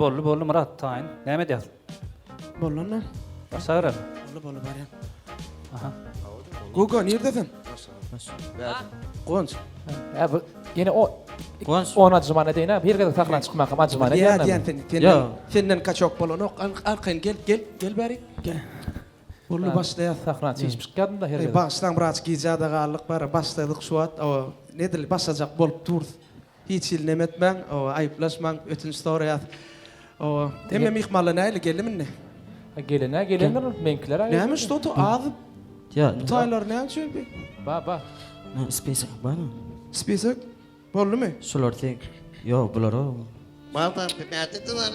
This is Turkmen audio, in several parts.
Boldy, boldy Myrat, taýyn. Näme edýäs? Boldy onda. Başlabereli. Boldy, boldy, barýan. Aha. Guga, nirde sen? Guwanç. Hä bu ýene o Guwanç. On ajymana edeýin-ä, bir gezek sahna çykmakam ajymana Ýa edýän. diýen sen, senden, senden kaçok bolanok. Arkaýyn gel, gel, gel bärik. Gel. Boldy, başlaýas. Sahna çişip çykýardym-da her Eý, gezek. bagyşlaň, biraz gijä-de galdyk, bara başladyk şu wagt. Owa, nedir, başlajak bolup durus. Hiç hili neme etmäň, owa, aýyplaşmaň, ötünç soraýas. Owa, hemme myhmanlar nähili, geldimi indi? Gelen-ä gelendir, meňkiler-ä Näme şto-to az Ýa, butaýlar näme üçin bi? Ba, ba. Spisok barmy? Spisok boldumy? Şular seň. Ýok, bular o. Bar bar, bärde-de bar.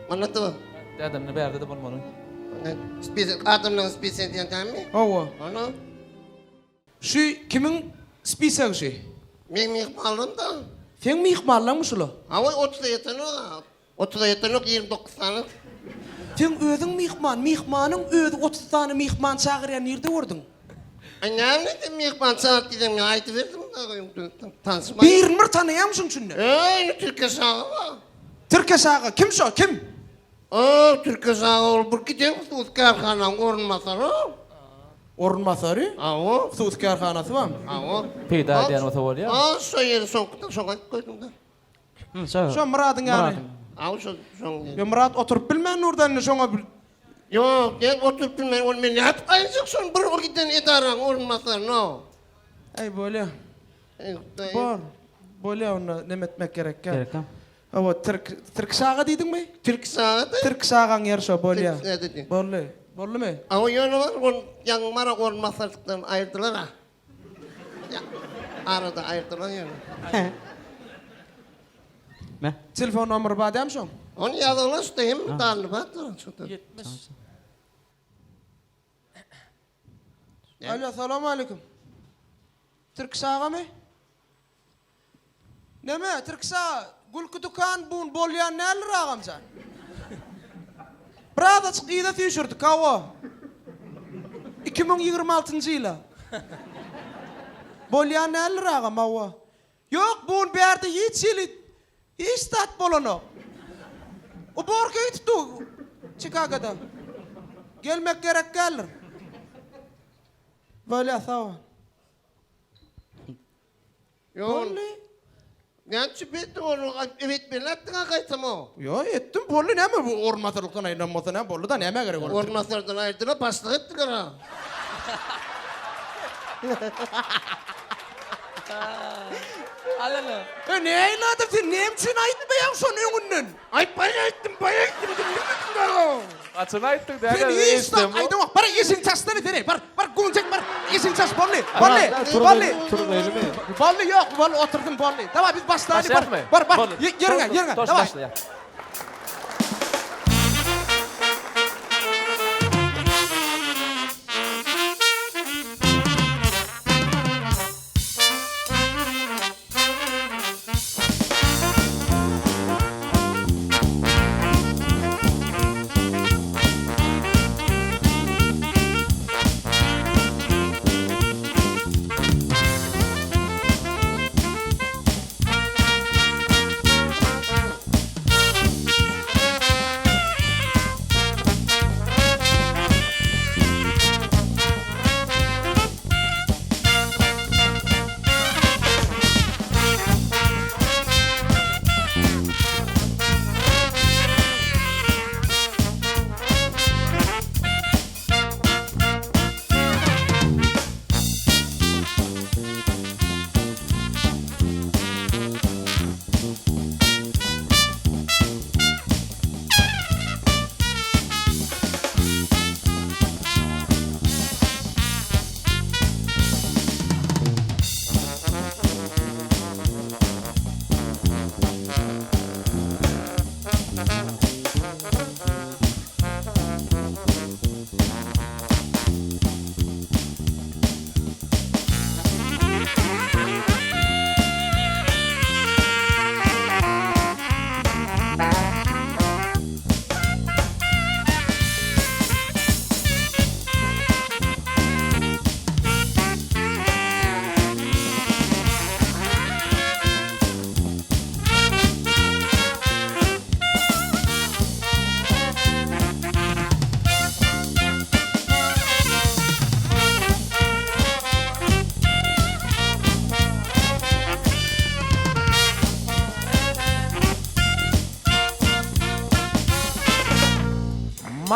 Munda-da bar. Dädem indi bärde-de bolmaly. Spisok, adamlaryň spisok diýen dälmi? Hawa. Ana. Şu kimiň spisogy şu? Meň myhmanlarym-da. Seň myhmanlaňmy şula? Hawa, otuza ýetenok-a. Otuza ýetenok, 29 sany. Seň özüň myhman, myhmanyň özi 30 sany myhman çagyrýan nirde gördüň? Aý näme diýdim myhman çagyryp diýsem men aýdyberdim tanşym. Birini bir tanaýaňmy şuň içinde? Eý, indi Tirkeş aga bar. Tirkeş aga kim şo, kim? O, Tirkeş aga ol bir giden hususy kärhananyň orunbasary. Orunbasary? Hawa. Hususy kärhanasy barmy? Hawa. Peýda edýän bolsa bolýar. Ha, şo ýeri soňkuda şoňa aýdyp goýdum-da. Şo Myradyň ýany. Hawa, şo şoň ýany. Ýo, Myrat oturyp bilmän durda indi şoňa bir. Ýok, men oturyp bilmän, ony men nädip aýyrjak şony bir o giden edaranyň orunbasaryny. Äý, bolýa. Eý, Hudaý. Bor. Bolýa onda neme etmek gerekkä. Gerekkä. Hawa, Tirk, Tirkiş aga diýdiňmi? Tirkiş aga-da. Tirkiş agaň ýeri şo, bolýa. Tirkiş aga diýdim. Boldy. Boldumy? Hawa, ýöne bar, ol ýaňy Mara orunbasarlykdan aýyrdylar-a. Arada aýyrdylar ýöne. Me. Telefon nomeri bar dämi şoň? Ony ýazyglar şuda hemme danyny bardyr şuda. 70. Alo, salam aleýkum. Tirkiş agamy? Neme, Tirkiş aga, gülki dükan bun bolýan däldir agamjan. Birazajyk yza süýşürdik, hawa. 2026-njy ýyla. Bolýan däldir agam, hawa. Ýok, bun bärde hiç hili hiç zat bolanok. Uborka gidip dur Çikagoda. Gelmek gerek däldir. Bolýa, sag bol. Boldy. Näçe betdi ony etmeli etdiň-a gaýtam o. Ýok, etdim, boldy näme bu orunbasarlykdan aýrylan bolsa näme boldy-da nämä gerek ol. Orunbasardan aýyrdylar, başlyk etdiler-a. Alala. E nähili adam sen näme üçin aýtmaýaň şony öňünden? Aý baý aýtdym, baý aýtdym, diňlemediň dagy. Haçan aýtdyň däde? Sen hiç zat aýdaňok. Bar eşigiňi çaşsana sen ey. Bar, bar gulun bar. Eşigiňi çaş boldy. Boldy. Boldy. Turmaýlymy? Boldy ýok, boldy oturdym boldy. Daway biz başlaýly bar. Bar, bar. Ýeriňe, ýeriňe. Daway.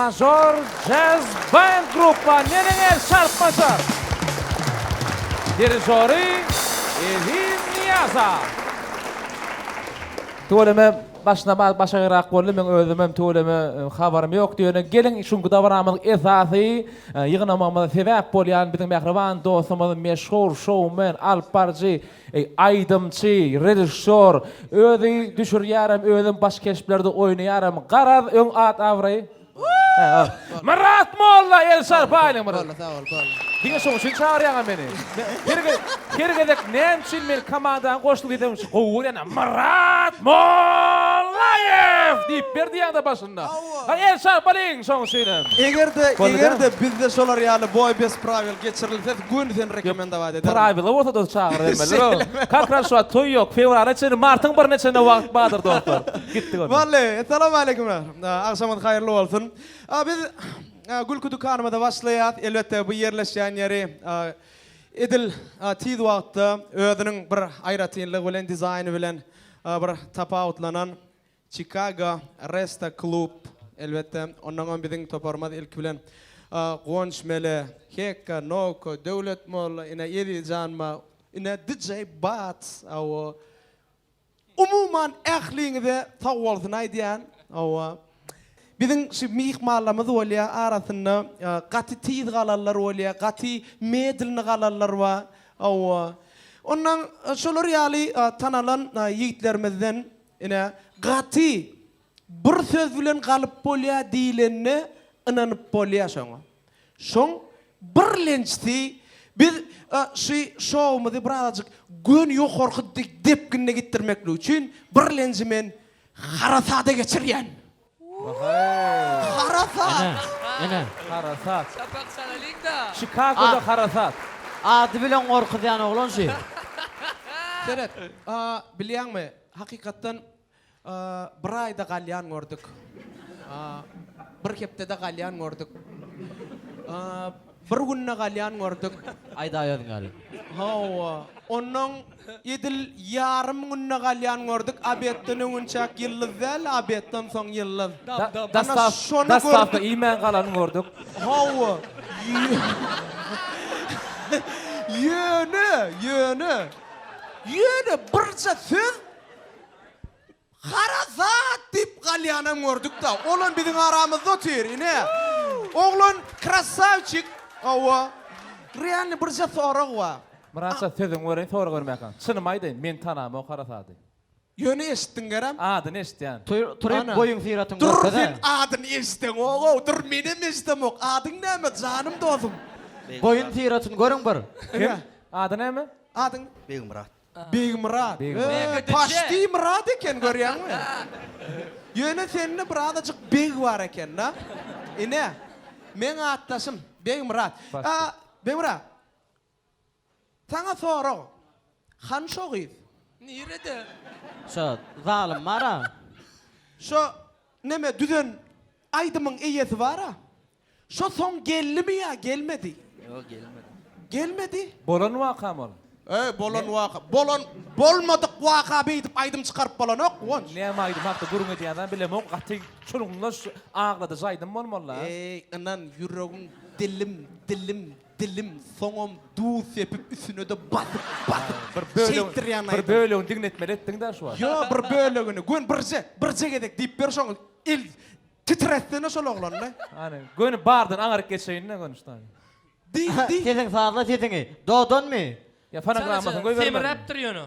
Major Jazz Band gruppa neneň el çarpmajar. Dirižory Eziz Nyýazow. Tüweleme başyna başagaýrak boldy meň özümem tüweleme habarym ýokdy ýöne geliň şuňky dabaramyzyň esasy ýygnamagymyza sebäp bolýan biziň mähriban dostumyz meşhur şoumen alyp baryjy aýdymçy režissýor özi düşürýärem özem baş keşplerde oýnaýaram garaz öň at abraýy Myrat molla el çarpaýlyň Myrat. Boldy sag bol boldy. Diňe şoň üçin çagyrýaňa meni. Her her gezek näme üçin meni komandanyň goşdy diýseň şu gowy görýän Myrat Mollaýew diýip ber diýýäňde başynda. Ha el çarpalyň şoň üçinem. Eger-de eger-de bizde şolar ýaly boý bez prawil geçirilse göni seni rekomendować ederin. Prawila bolsa-da çagyrybermelidir. Kak raz şu wagt toý ýok. Fewrala çenli martyň birine çenli wagt bardyr dostlar. Gitdik onda. Boldy. Essalamu aleýkum. Agşamyňyz haýyrly bolsun. Biz gülki dükanymyza başlaýas. Elbetde bu ýerleşýän ýeri edil tiz wagtda özüniň bir aýratynlygy bilen, dizaýny bilen bir tapawutlanan Chicago Resta Club. Elbetde ondaňam biziň toparymyz ilki bilen Guwanç Mele, Hekka, Nowka, Döwlet Molla, ine Ezizjan ine DJ Bats, hawa. Umuman ähliňize sag bolsun aýdýan. Hawa. Biziň şu myhmanlarymyz bolýa arasynda gaty tiz galanlar bolýa, gaty medlny galanlar bar. Hawa. Ondan şolar ýaly tanalan ýigitlerimizden ine gaty bir söz bilen galyp bolýa diýlende ynanyp bolýa şoňa. Şoň birlenjisi biz şu şowumyzy birazajyk göni ýokarky depginde gitdirmeklik üçin birlenji men harasada geçirýän. Harasat! Ene, ene. Harasat. Çapak çalalyň-da. Çikagoda harasat. Ady bilen gorkuzýan oglan şu. Seret, bilýäňmi, hakykatdan Bir aýda galýan gördük. Bir hepdede galýan gördük. Bir günde galýan gördük. Aýdaý özüň ýaly. Hawa. Onnoň edil ýarym günde galýan gördük. Obedden öňünçäk ýyldyz däl, obedden soň ýyldyz. Ana şony gördük. Dostawka iýmän galany gördük. Hawa. Ýöne, ýöne, ýöne birje söz Harasat diýip galýanam gördük-dä. Olam biziň aramyzda otyr, ine. Oglan krassawçik. Hawa. Realny birje sorag bar. Myratjan sözüňi bereýin sorag bermäkäň. Çynymy aýdaýyn, men tanamok Harasady. Ýöne eşitdiň gerem? Adyny eşitýän. Turyp boýuň syratyň Dur görkezä. sen adyny eşdeňog-ow, dur menem eşdemok. Adyň näme, janym dosum? Boýun syratyny görüň bir. Kim? Ady näme? Adyň? Begmyrat. Begmyrat. Begmyrat. Paşti Myrat eken görýäňmi? Ýöne sende birazajyk beg bar eken-da. Ine, meň atdaşym Begmyrat. A, Begmyrat. Saňa sorag. Hany şo gyz? Nirede? Şo zalym bar-a. Şo neme düzen aýdymyň eýesi bar-a. Şo soň geldimi ýa gelmedi? Ýok gelmedi. Gelmedi? Bolan wakamy ol? Eý bolan waka. Bolan bolmadyk waka beýdip aýdym çykaryp bolanok Guwanç. Näme aýdym hakda gürrüň edýänini bilemok gaty çulumlaş agladyjy aýdym bolmalyda. Eý ynan ýüregiň dilim dilim dilim soňam duz sepip üstünede basyp basyp Bir bölegini şeýtdirýän bir aýdym. bölegini diňletmeli etdiňdä şu wagt. Ýo bir bölegini gön birje birje gezek diýip ber şoňa el Titretsene şol oglanyny. Hany, göni bardan aňaryk geçeýin-de göni şudan. Diý, diý. Sesiň sazla sesiňi. Dodanmy? Ýa fonogrammasyny goýbermeli. Semräpdir ýöne.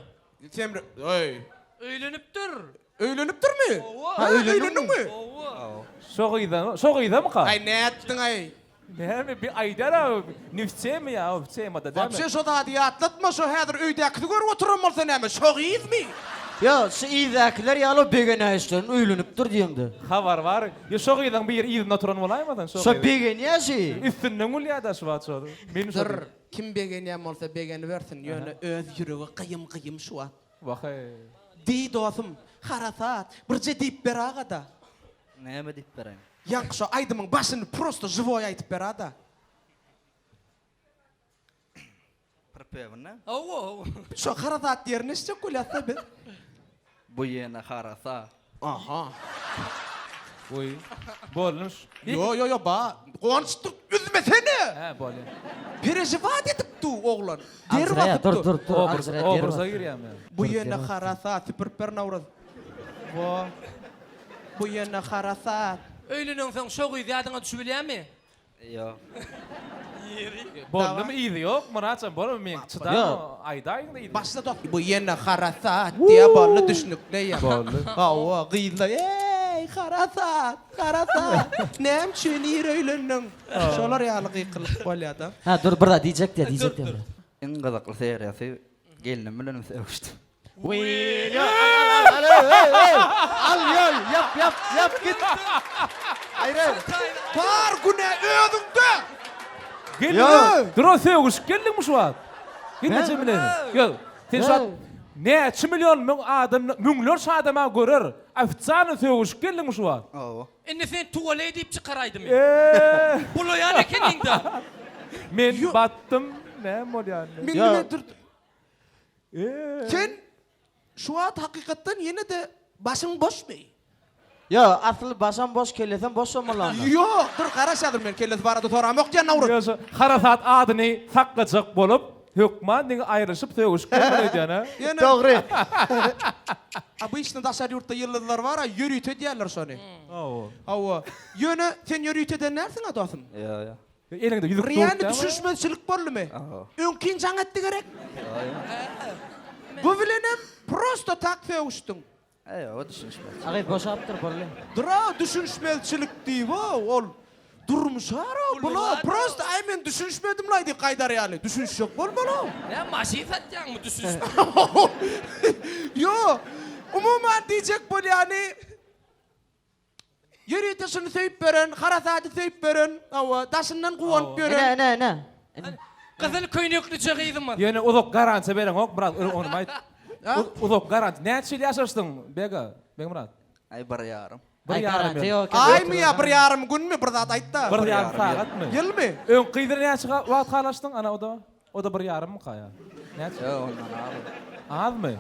Semre, öý. Öýlenipdir. Öýlenipdirmi? Hawa. Ha, öýlendiňmi? Hawa. Şo gyza, şo gyzamyka? Aý, nätdiň-aý? Näme bir aýdar-a, ne w teme ýa, w temada dälmi? Wapşe şo zady ýatlatma, şo häzir öýdäkisi görüp oturan bolsa näme, şo gyzmy? Ýo, şu yzdakylar ýaly begenäýişlerin öýlenipdir diýeňde. Habar bar. Ýa şo gyzyň biri yzynda oturan bolaýmasyn şo Şo gyz. begenýä şi. Üstünden gülýä-dä şu wagt şo. Men şo Dur, kim begenýän bolsa begenibersin, ýöne öz ýüregi gyýym-gyýym şu wagt. Wah-eý. Diý dosum, harasat, birje diýip ber aga-da. Näme diýip bereýin? Ýaňky şo aýdymyň başyny prosto žiwoý aýdyp ber-ada. Pripewini? Hawa, hawa. Şo harasat ýerini eşitjek bolýas-da biz. Bu ýene harasat. Aha. Goý. Bolmuş. Ýo ýo ýo ba. Guwanç dur üzmesene. Hä bolýa. Perežiwat edip du oglan. Der Aljyraýa basyp dur dur. dur dur Obraza aljyraýa der obraza basdy. girýän men. Bu ýene harasat süpürip ber Nawruz. Wo. Bu ýene harasat. Öýleneňsoň şo gyz ýadyňa düşübilýämi? Ýok. Boldumy yzy ýok Myratjan bolmy men çydam aýdaýyň da yzy. Başla dok. Bu ýene harasat diýä boldy düşnükli eýýäm. Boldy. Hawa gyzlar eý harasat harasat näme üçin ir öýlendiň. Şolar ýaly gykylyk bolýada. Ha dur bir zat diýjek diýä diýjek diýä. Iň gyzykly seriýasy gelnim bilenem sögüşdim. Al ýol ýap ýap ýap git. Aýry. Bar günä özüňde. Gelin dur sögüşip geldiňmi şu wagt? Gelneje bilen. Ýok. Sen şu wagt näçe million müň adam müňlerçe adama görer. Ofitsialny sögüşip geldiňmi şu wagt? Hawa. Indi sen tuwaleý diýip çykar aýdymy. Eee. Bulaýan ekeniň-da. Men batdym. Näme bolýar indi? Men bilen dur. Sen şu wagt hakykatdan ýene-de başyň boşmy? Ýok, asyl başam boş, kellesem boş bolmaly onda. Ýok, dur garaş häzir men kellesi barada soramok diýen Nowruz. Ýok, şu harasat adyny saklajak bolup, hökman diňe aýrylyşyp sögüşip bolmaly öýdýän a. Ýöne Dogry. Obyçny daşary ýurtda ýyldyzlar bar-a, ýörite edýärler şony. Hawa. Hawa. Ýöne sen ýörite eden dälsiň-a dostum? Ýok, ýok. Eliňde ýüzük dur. Realny düşünişmezçilik boldumy? Öňkiň jaň etdi gerek? Bu bilenem prosto tak sögüşdiň. Eý, o düşünişmezçilik. A gyz boşapdyr boldy. Dura düşünişmezçilik diýip-ow ol durmuşara bula prosto aý men düşünişmedim-laý diýip gaýdar ýaly düşünişjek bolmaly-ow. Näme maşyn satýaňmy düşünişme. Ýok, umuman diýjek bolýany Ýörite şuny söýüp ýören, harasady söýüp ýören, hawa, daşyndan guwanyp ýören. Ine, ine, ine. Ine. Gyzyl köýneklije gyzymyz. Ýöne uzak garantiýa bereňok Myrat, ony aýt. Uzak garantiýa. Näçe ýyl ýaşarsyň Bega, Begmyrat? Aý bir ýarym. Bir Aý ýarym garantiýa ýyl. ýok eken. Aýmy ýa bir ýarym günmi bir zat aýtda. Bir ýarym sagatmy? Ýylmy? Öň gyz bilen näçe wagt halaşdyň ana o-da? O-da bir ýarymmyka ýa? Näçe? Ýok ondan az. Azmy?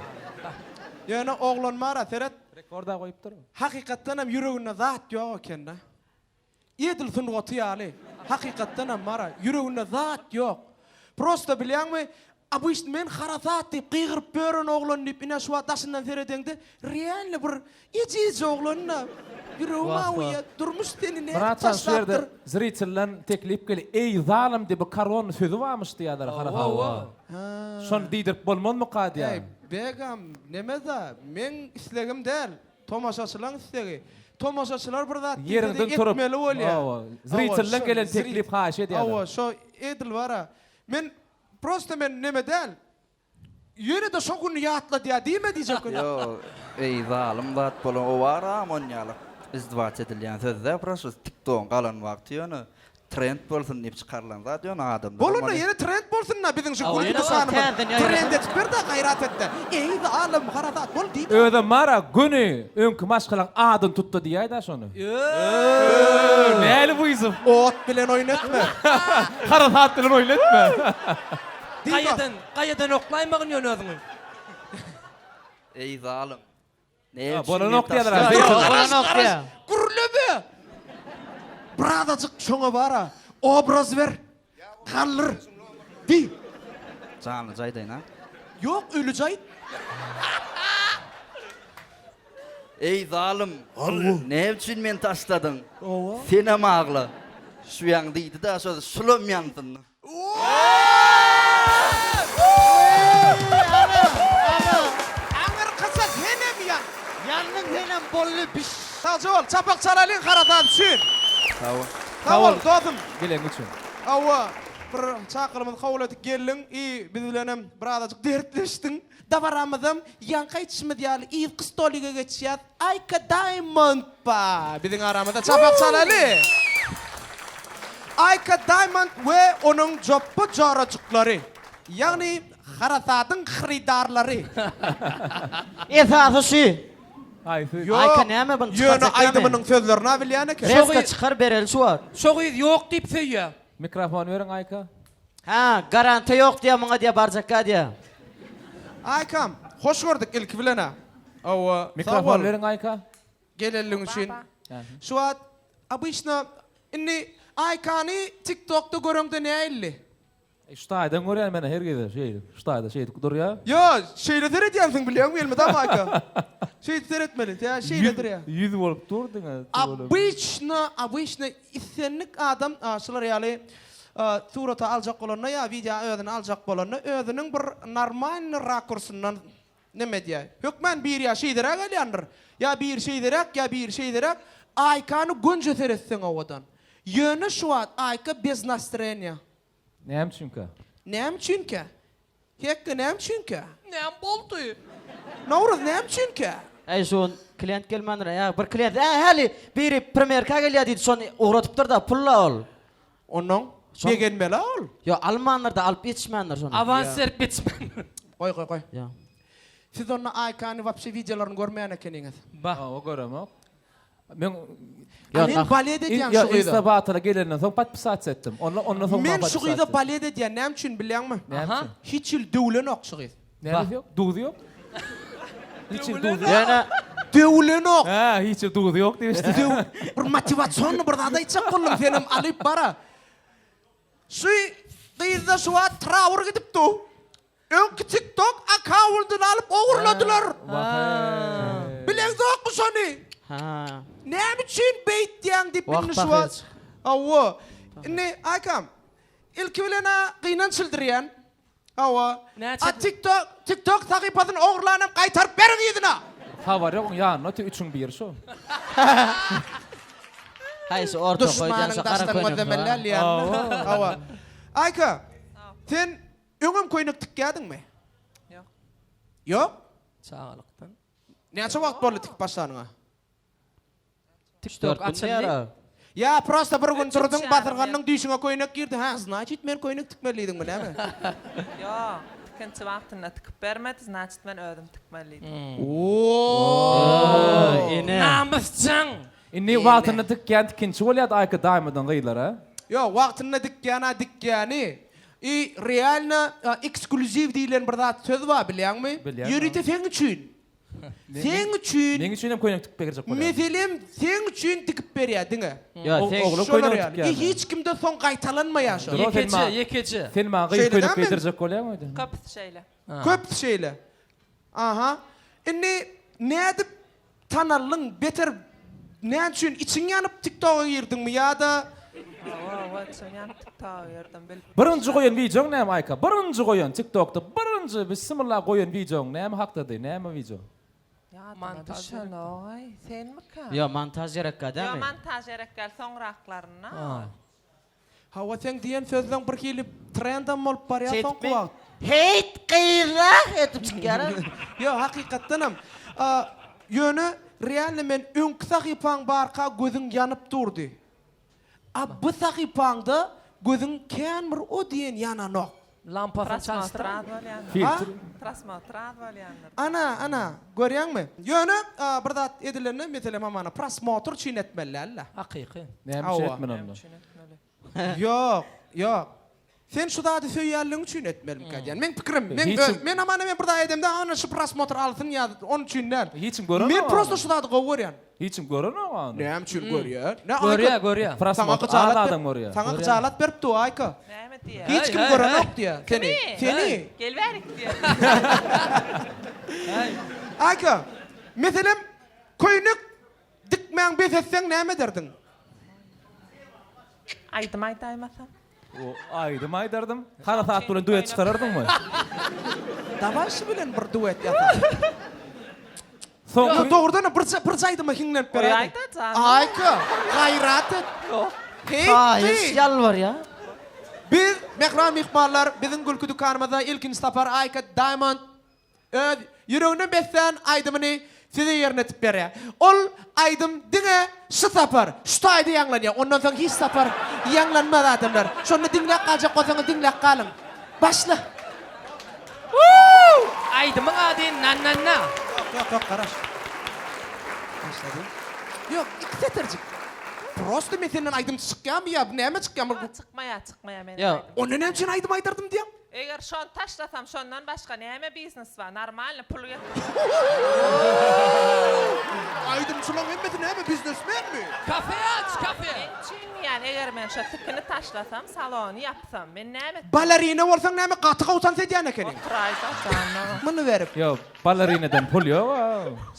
Ýöne oglan bar-a seret. Rekorda goýupdyr. Hakykatdanam ýüreginde zat ýok ekende. Edil sungaty ýaly. Hakykatdanam bar-a, ýüreginde zat ýok. Prosta bilýäňmi, obyçny men harasat diýip gygyryp ýören oglan diýip ine şu wagt daşyndan seredeňde realny bir ejizje oglan-da. Ýüregim awuýa, durmuş seni nädip Myratjan şu ýerde taşlapdyr. zritelden teklip geldi. Eý zalym diýip bir korona sözi barmyş diýýärler harasatda. Şony diýdirip bolmazmyka diýýär. Eý, begam, neme-da, meň islegim däl, tomaşaçylaň islegi. Tomaşaçylar bir zat diýse-de etmeli bolýar. Hawa, zritelden gelen teklip haýyş edýärler. Hawa, şo edil bar-a. Men, prosta men neme däl, ýene-de şo güni ýatladýar diýme diýjek. Ýok, eý, zalym zat bolan, o bar-a onýalyk izdewat edilýän söz-dä, prosta tiktogyň galan wagty ýöne. Trend bolsun diýip çykarylan zat ýöne adamlar Bolanda ýene trend bolsunda biziň şu gülki dükanymyz trend etip berdä gaýrat etde eý zalym harasat bol diýip. Özem bara göni öňki maşgalaň adyny tutda diýäýdä şony. Näli wyzow. Ot bilen oýun etme. Harasat bilen oýun etme. Gaýadan gaýadan oklaýmagyn ýöne özüňi. Eý zalym. Ne Bolanok diýýärler. Bolanok diýýär. Gürleme. Birazajyk şoňa bara obraz ber. Galdyr. Diý. Janlyja aýdaýyn a. Ýok, ölüje aýt. Eý zalym. Näme üçin meni taşladyň? Senem agla. Şu ýaň diýdi-de şo şulam ýansyn. Aňyrkyça senem ýan. Ýandyň senem boldy biş. Sagja bol, çapak çalalyň harasat üçin. Sag bol. Sag bol dostum. Geleň üçin. Hawa, bir çakyrymyzy kabul edip geldiň i biz bilenem birazajyk dertleşdiň. Dabaramyzam ýaňky aýdyşymyz ýaly yzky stolige geçýäs. Aýka Diamond bar biziň aramyzda çapak çalaly. Aýka Diamond we onuň jopba jorajyklary, ýagny harasadyň hyrydarlary. Esasy şü. Haýsy? Aýka näme buny Ýöne çykarjak näme? aýdymynyň sözlerini-ä bilýän eken. Reska çykar bereli şu wagt. Şo gyz ýok diýip söýýä. Mikrofon beriň Aýka. Hä, garantiýa ýok diýýä muňa diýýä barjakka diýýä. Aýkam, hoş gördük ilki bilen-ä. Hawa, sag Mikrofon bol. beriň Aýka. Gelenligiň üçin. Şu wagt obyçno indi Aýkany TikTokda göreňde näilli? Şu taýdan görýän men her gezek şeýdip. Şu taýda şeýdip durýar. Ýo, şeýle seredýänsiň bilýäňmi elmydama Aýka. Şeýdip seretmeli. Tä şeýle durýar. Ýüz bolup dur diňe. Obyçno, obyçno islendik adam şular ýaly surata aljak bolanda ýa wideo özüni aljak bolanda özüniň bir normalnyý rakursyndan neme edýär. Hökmän biri ýa şeýderäk alýandyr, ýa biri şeýderäk, ýa biri şeýderäk. Aýkany gönje seretseň owadan. Ýöne şu wagt Aýka bez nastreniýa. Näme üçinkä? Näme üçinkä? Hekge näme üçinkä? Näme boldy? Nowruz näme üçinkä? Äý şu gün klient gelmändir. Ýa bir klient ä häli biri primerka gelýär diýdi şony ugradypdyr-da pulla ol. Onnoň begenmeli-ä ol. Ýok almandyr-da alyp ýetişmändir şony. Awans berip ýetişmändir. Goý goý goý. Ýa. Siz onda Aýkany wapşe wideolaryny görmeýän ekeniňiz. Bah. Hawa göremok. Men A men balet edýän şu gyza. Insta batyla gelenden soň podpisasiýa etdim. Onda ondan soň Men şu gyza balet edýän näme üçin bilýäňmi? Näme üçin? Hiç hili döwlenok şu gyz. Nämesi ýok? Duzy ýok. Hiç hili duzy ýok. Ýöne Döwlenok. Hä, hiç hili duzy ýok diýip eşitdim. Döw bir motiwasionny bir zat aýtjak boldum senem alyp bara. Şu gyzda şu wagt trawur gidip dur. Öňki tiktok akawundyny alyp ogurladylar. Bileňzokmy şony? Ha. Näme üçin beýtýäň diýip indi şu wagt. Hawa. Indi Aýkam, ilki bilen-ä gynanç bildirýän. Hawa. A tiktok tiktok sahypasyny ogurlanam gaýtaryp beriň yzyna. Habar ýok oň ýanynda otyr üçüň biri şo. Haýsy orta goýjan Duşmanyň şo gara daşdan köýnek. gözlemeli däl diýýän. Hawa. Aýka, sen Öňem köýnek tikýädiňmi? Ýok. Ýok? Çagalykdan. Näçe wagt boldy tikip başlanyňa? TikTok açyldy. Ýa prosta bir gün turduň, basyrganyň düýşüňe köýnek girdi, hä, znaçit men köýnek tikmeli diýdiňmi näme? Ýok, tikinçi wagtynda tikip bermedi, znaçit men özüm tikmeli diýdim. Oooo! Ene. Namysjaň! Indi wagtynda tikýän tikinçi bolýady Aýka daýmadan gyzlar a. Ýok, wagtynda dikýän-ä dikýäni. I realno eksklýuziw diýlen bir zat söz bar bilýäňmi? Bilýän. Ýörite seň üçin. Seň üçin. Meň üçin hem köýnek tikip berjek bolýar. Meselem seň üçin tikip berýär diňe. Ýa seň Oglan Şolar köýnek ýaly. tikýär. I hiç kimde soň gaýtalanmaýar şol. Ýekeje, ýekeje. Sen maňa gyz Şeýle köýnek dälmi? geýdirjek bolýaň öýdä. Köpüsi şeýle. Köpüsi şeýle. Aha. Indi nädip Tanaldyň beter näme üçin içiň ýanyp tiktoga girdiňmi ýada. Hawa hawa içim ýanyp tiktoga girdim bilip. Birinji goýan wideoň näme Aýka birinji goýan tiktokda birinji bissimilla goýan wideoň näme hakdady näme wideo. Ýadyma düşenogaý senmika. Ýo montaž gerekka Ýo dämi. montaž gerek däl soňraklarynda. Hawa seň diýen sözleň bir hili trendam bolup barýar soňky wagt. Heýt gyzlar edip çykýar. Ýok hakykatdanam ýöne realno men öňki sahypaň barka gözüň ýanyp durdy. A bu sahypaňda gözüň kän bir o diýen ýananok. Lampasyny Prosmotr çalyşdyr. az bolýandyr. Filtr. Prosmotr az bolýandyr. Ana ana görýäňmi? Ýöne bir zat edilende meselem hamana prosmotr üçin etmeli dälde. Hakyky. Näme üçin etmeli onda? Üçin etmeli. Ýok, ýok. Sen şu zady söýýänligiň üçin etmelimikä diýýän. Meň pikirim, meň Hiç öz, men hamana men bir zat edemde ana şu prosmotr alsyn ýa onuň üçin däl. Hiç kim görenok. Men prosta şu zady gowy görýän. Hiç kim görenok ony. Näme üçin görýär? Ne Görýär, görýär. Saňa Prosmotr az gyjalat adam görýär. Saňa gyjalat berip dur Aýka. Näme diýýär? Hiç kim görenok diýýär. Seni, seni. Gel bärik diýýär. Aýka, meselem, köýnek Dikmäň bes etseň näme ederdiň? Aýdym aýdaýmasam. O, aýdym aýdardym. Harasat bilen duet çykarardyňmy? Dawaý şu bilen bir duet ýasa. Soňky Ýok, dogrudanam birje birje aýdyma hiňlenip beräýdiň. Aýda jan. Aýka, gaýrat et. Haýyş Heýtdi. ýalbarýa. Biz mähriban myhmanlar biziň gülki dükanymyzda ilkinji sapar Aýka Diamond Öz ýüregine beslän aýdymyny size ýerine etip berýär. Ol aýdym diňe şu sapar, şu taýda ýaňlanýar. Ondan soň hiç sapar ýaňlanmaz adamlar. Şonda diňläp galjak bolsaňyz diňläp galyň. Başla. Wuu! Aýdymyň ady Nanna-na. Ýok, ýok, ýok, garaş. Başlady. Ýok, iki setirjik. Prosta men senden aýdym çykýarmy ýa näme çykýar? Çykmaýar, çykmaýar menden Ýok. aýdym. Onda näme üçin aýdym aýdardym diýýäň? Eger şony taşlasam şondan başga näme biznes bar? Normalny pul getir. Aýdymçylaň hemmesi näme biznesmenmi? Kafe aç kafe. Men üçin diýýän eger men şo tikini taşlasam salony ýapsam men näme etmeli? Balerina bolsaň näme gaty gowy tans edýän ekeniň. Oturaýda janyma. Muny berip. Ýok balerinadan pul ýok a.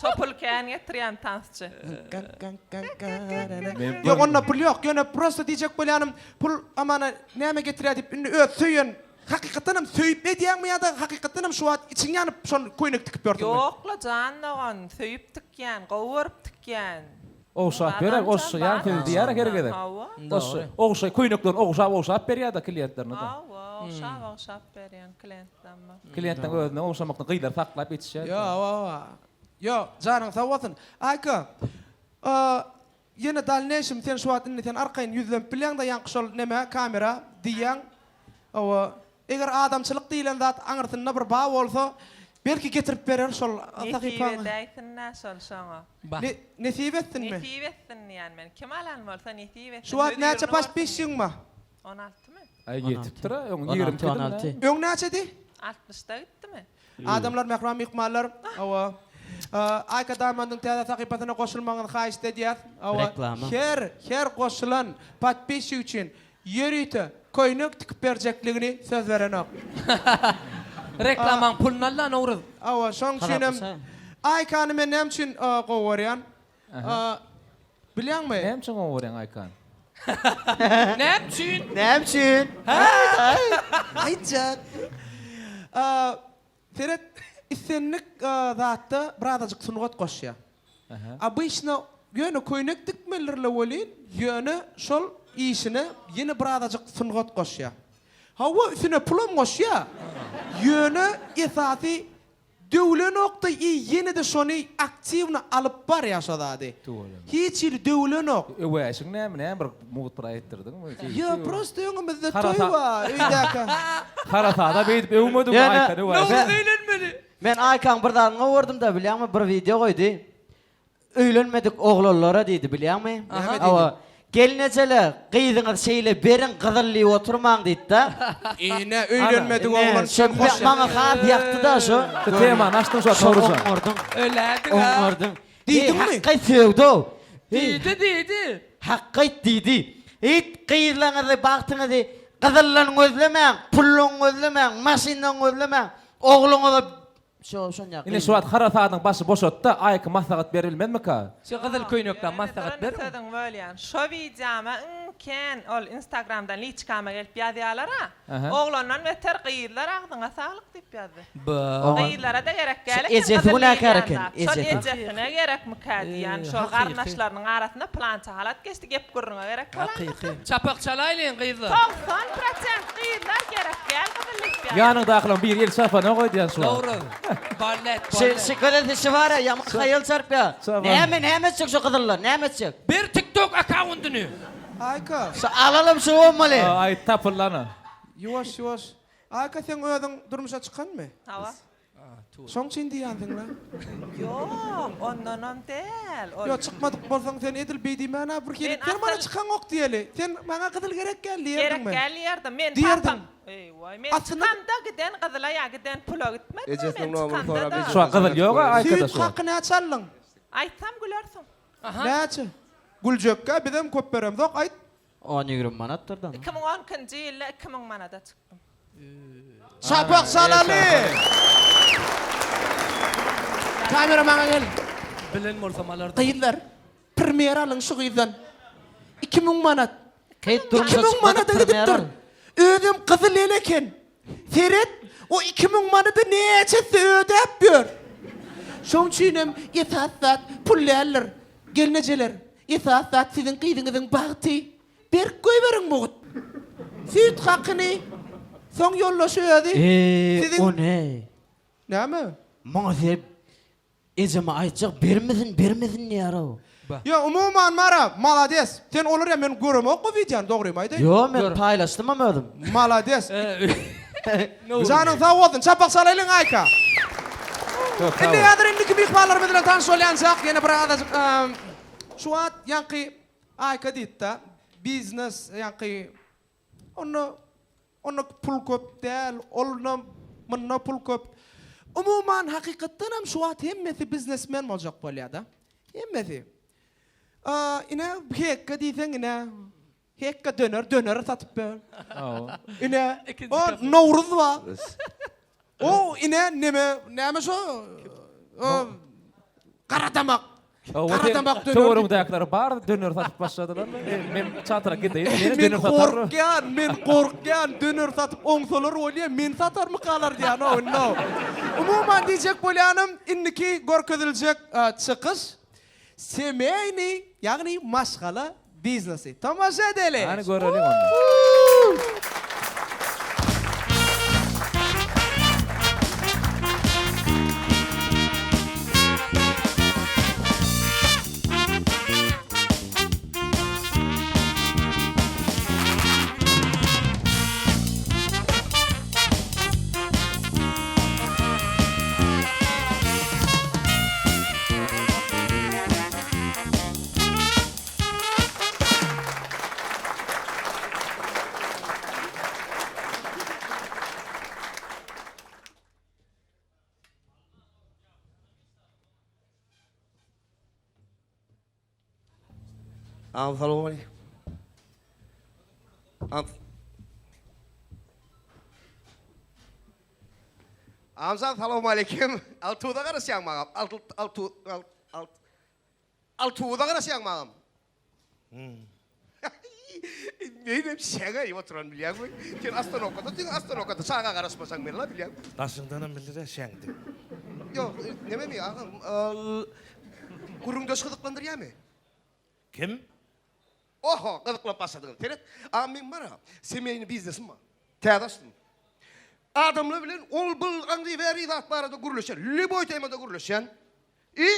Şo pul kän getirýän tansçy. Ýok onda pul ýok ýöne prosta diýjek bolýanym pul amana näme getirýär diýip indi öz söýen hakykatdan hem söýüp edýäňmi ýa-da hakykatdan hem şu wagt içiň ýanyp şol köýnek tikip ýörsüňmi? Ýokla jan dogan söýüp tikýän gowy görüp tikýän. Ogşap berer ogşaýan sözi diýýär her gezek. Hawa. Ogşa köýneklerini ogşap ogşap berýär-de kliýentlerine-de. Hawa ogşap ogşap berýän kliýentlerime. Kliýentleň özüne ogşamakdan gyzlar saklap ýetişýär. Ýo ýo janyň sag bolsun. Aýka Ýene dalneýşim sen şu wagt indi sen arkaýyn ýüzlenip bilýäňdä ýaňky şol nämä kamera diýýäň hawa eger adamçylyk diýilen zat aňyrsynda bir ba bolsa belki getirip berer şol Nesip sahypaňy. edäýsin-dä şol şoňa. Ne nesip etsinmi? Nesip etsin diýýän men. Kim alan bolsa nesip etsin. Şu wagt näçe Hözirini görsün. paşpişigiň bar? On altymy? Aý ýetipdir-a öň 16, 22 16. Öň näçedi? Altmyşda gitdimi? Adamlar mähriban myhmanlar hawa Aýka Diamondyň täze sahypasyna goşulmagyňyzy haýyşt edýäs. Hawa Reklama. her her goşulan podpisçik üçin ýörite köýnek tikip berjekligini söz berenok. Reklamaň puluny al-la Nowruz. Hawa şoň üçinem Hasaplaşaýyn. Aýkany men näme üçin gowy görýän? Bilýäňmi? Näme üçin gowy görýäň Aýkany? Näme üçin? Näme üçin? Aýtjak. Seret, islendik zatda birazajyk sungat goşýar. Obyçno ýöne köýnek dikmelidirle welin, ýöne şol işine ýene birazajyk sungat goşýar. Hawa, üstüne pulam goşýar. Ýöne esasy Döwülenokda i ýenede şony aktiwno alyp barýa şo zady. Hiç hili döwülenok. Öwäşiň näme näme bir mugt bir aýtdyrdyňmy? Ýo prosto öňümizde toý bar öýdäki. Harasada beýdip öwmediňmi Aýkan öwäşi. Nowruz öýlenmeli. Men Aýkaň bir zadyny gowy gördüm-de bilýäňmi bir wideo goýdy. Öýlenmedik oglanlara diýdi bilýäňmi? Näme diýdi? Hawa. Gelnejeler, gyzyňyz şeýle beriň gyzyl diýip oturmaň diýdi-de. Ine, öýlenmedik oglan Şo üçin hoş. maňa has ýakdy-da şo. Şu temany açdyň şo Şo Nowruzjan. oňardyň. Ölädiň-ä. Oňardyň. Diýdiňmi? Hakgaý sögdi-ow. Diýdi, diýdi. Hakgaý diýdi. Eýt, gyzlaňyzy, bagtyňyzy gyzyldan gözlemäň, puldan gözlemäň, maşyndan gözlemäň. Ogluňyza Şo şonýa. Ine şu wagt harasadyň başy boşatda Aýky maslahat beribilmezmika? Şu gyzyl köýnekden maslahat Ýöne beriň. sözüňi bölýän. Şo wideoma iň kän ol instagramdan liçkama gelip ýazýalara. Oglandan beter gyzlar agzyňa saglyk diýip ýazdy. Gyzlara-da gerek däl eken Ejesi gyzyl günäkär diýilýän eken, zat. Şol ejesi. ejesine gerekmikä diýýän. Şol garyndaşlarynyň arasynda pylança halat geçdi gep gürrüňe gerek bolandyr. Çapak çalaýlyň gyzlar. 90 prosent gyzlar gerek däl gyzyl diýip ýazdy. Ýanyňdakylaň biri el çarpanok öýdýän şu wagt. Nowruz. Balet, Şu balet. şu gyzyl dişi bar ya, ýaman haýal çarpýar. Çapan. Näme näme etjek şu gyzyllar, näme etjek? Ber TikTok akkaundyny. Aýka. Şu alalym şu bolmaly. Aý tapyldy ana. Ýuwaş ýuwaş. Aýka seň özüň durmuşa çykanmy? Hawa. Şoň üçin diýýänsiň-le. Ýok, ondanam däl. Ol. Ýok, çykmadyk bolsaň sen edil beý diýmän-ä bir hili. Men Sen maňa asyl. çykaňok diýeli. Sen maňa gyzyl gerek däl diýerdiňmi? Gerek däl diýerdim. Men Diýerdiň. papam. Eý-waý, men Aslynda. çykamda giden gyzyla ýa giden pula gitmedim-ä men Ejesiniň nomuny sorap, çykamda-da. Şu wagt gyzyl ýog-a Aýkada Süýt şu wagt. haky näçe aldyň? Aýtsam gülersiň. Näçe? Güljekkä bizem köp beremzok, aýt. On ýigrimi manatdyr-da. 2012-nji ýylda 2000 manada çykdym. Çapak çalaly! Kamera maňa gel. Bilen bolsam alardym. Gyzlar, premýer alyň şu gyzdan. 2000 manat. Keýt durmuşa 2000 çykmadyk manada premýer gidipdir. al. Özem gyzyl el eken. Seret, o 2000 manady näçesi ödäp ýör. Şoň üçinem esasy zat pul däldir. Gelnejeler, esasy zat siziň gyzyňyzyň bagty. Berk goýberiň mugt. Süýt hakyny soň ýoldaşy özi Eý, siziň o ne? Näme? Muňa sen ejeme aýtjak bermesin, bermesin diýýär-ow. Ýok, umuman Mara, malades. Sen olar ýa men göremok o wideony, dogrymy aýdaýyn. Ýok, men paýlaşdymam özüm. Malades. Janyň sag bolsun. Çapak çalaýlyň Aýka. Indi häzir indiki myhmanlarymyz bilen tanyş bolýançak ýene bir azajyk şu wagt ýaňky Aýka diýdi-de, biznes ýaňky onda. Onda pul köp däl, onda munda pul köp. Umuman hakykatdan hem şu wagt hemmesi biznesmen boljak bolýar-da. Hemmesi. Ine hekge diýseň ine hekge döner, döner satyp ber. Ine o Nowruz bar. O ine neme, näme şo? Garadamak. Garadamak döner. Töweregiňdäkiler bar döner satyp başladylar. Men çatyra gideýin. Meni döner satar. Men gorkýan, men gorkýan döner satyp oňsalar bolýa, men satarmykalar diýýän o indi. Umuman diýjek bolýanym indiki görkeziljek çykyş semeýni, ýagny maşgala biznesi. Tomaşa edeli. Hany göreliň onda. Agam salowmaleýkim. Agam. Agam salowmaleýkim. Altuda garaşýaňmy agam? Alt alt alt alt. Altuda garaşýaňmy agam? Menem şäňäýip oturan bilýäňmi? Sen ostanowkada, sen ostanowkada çaga garaşmasaň men-la bilýäňmi? Daşyňdanam bildir-ä şäňdi. Ýok, nememi agam, gürrüňdeş gyzyklandyrýamy? Kim? Oho, gyzyklanyp başladyňyz. Seret, agam meň bar-a, semeýni biznesim bar. Täze açdym. Adamlar bilen ol-bul, aňry-bäri zat barada gürleşýän, lýuboý temada gürleşýän. I,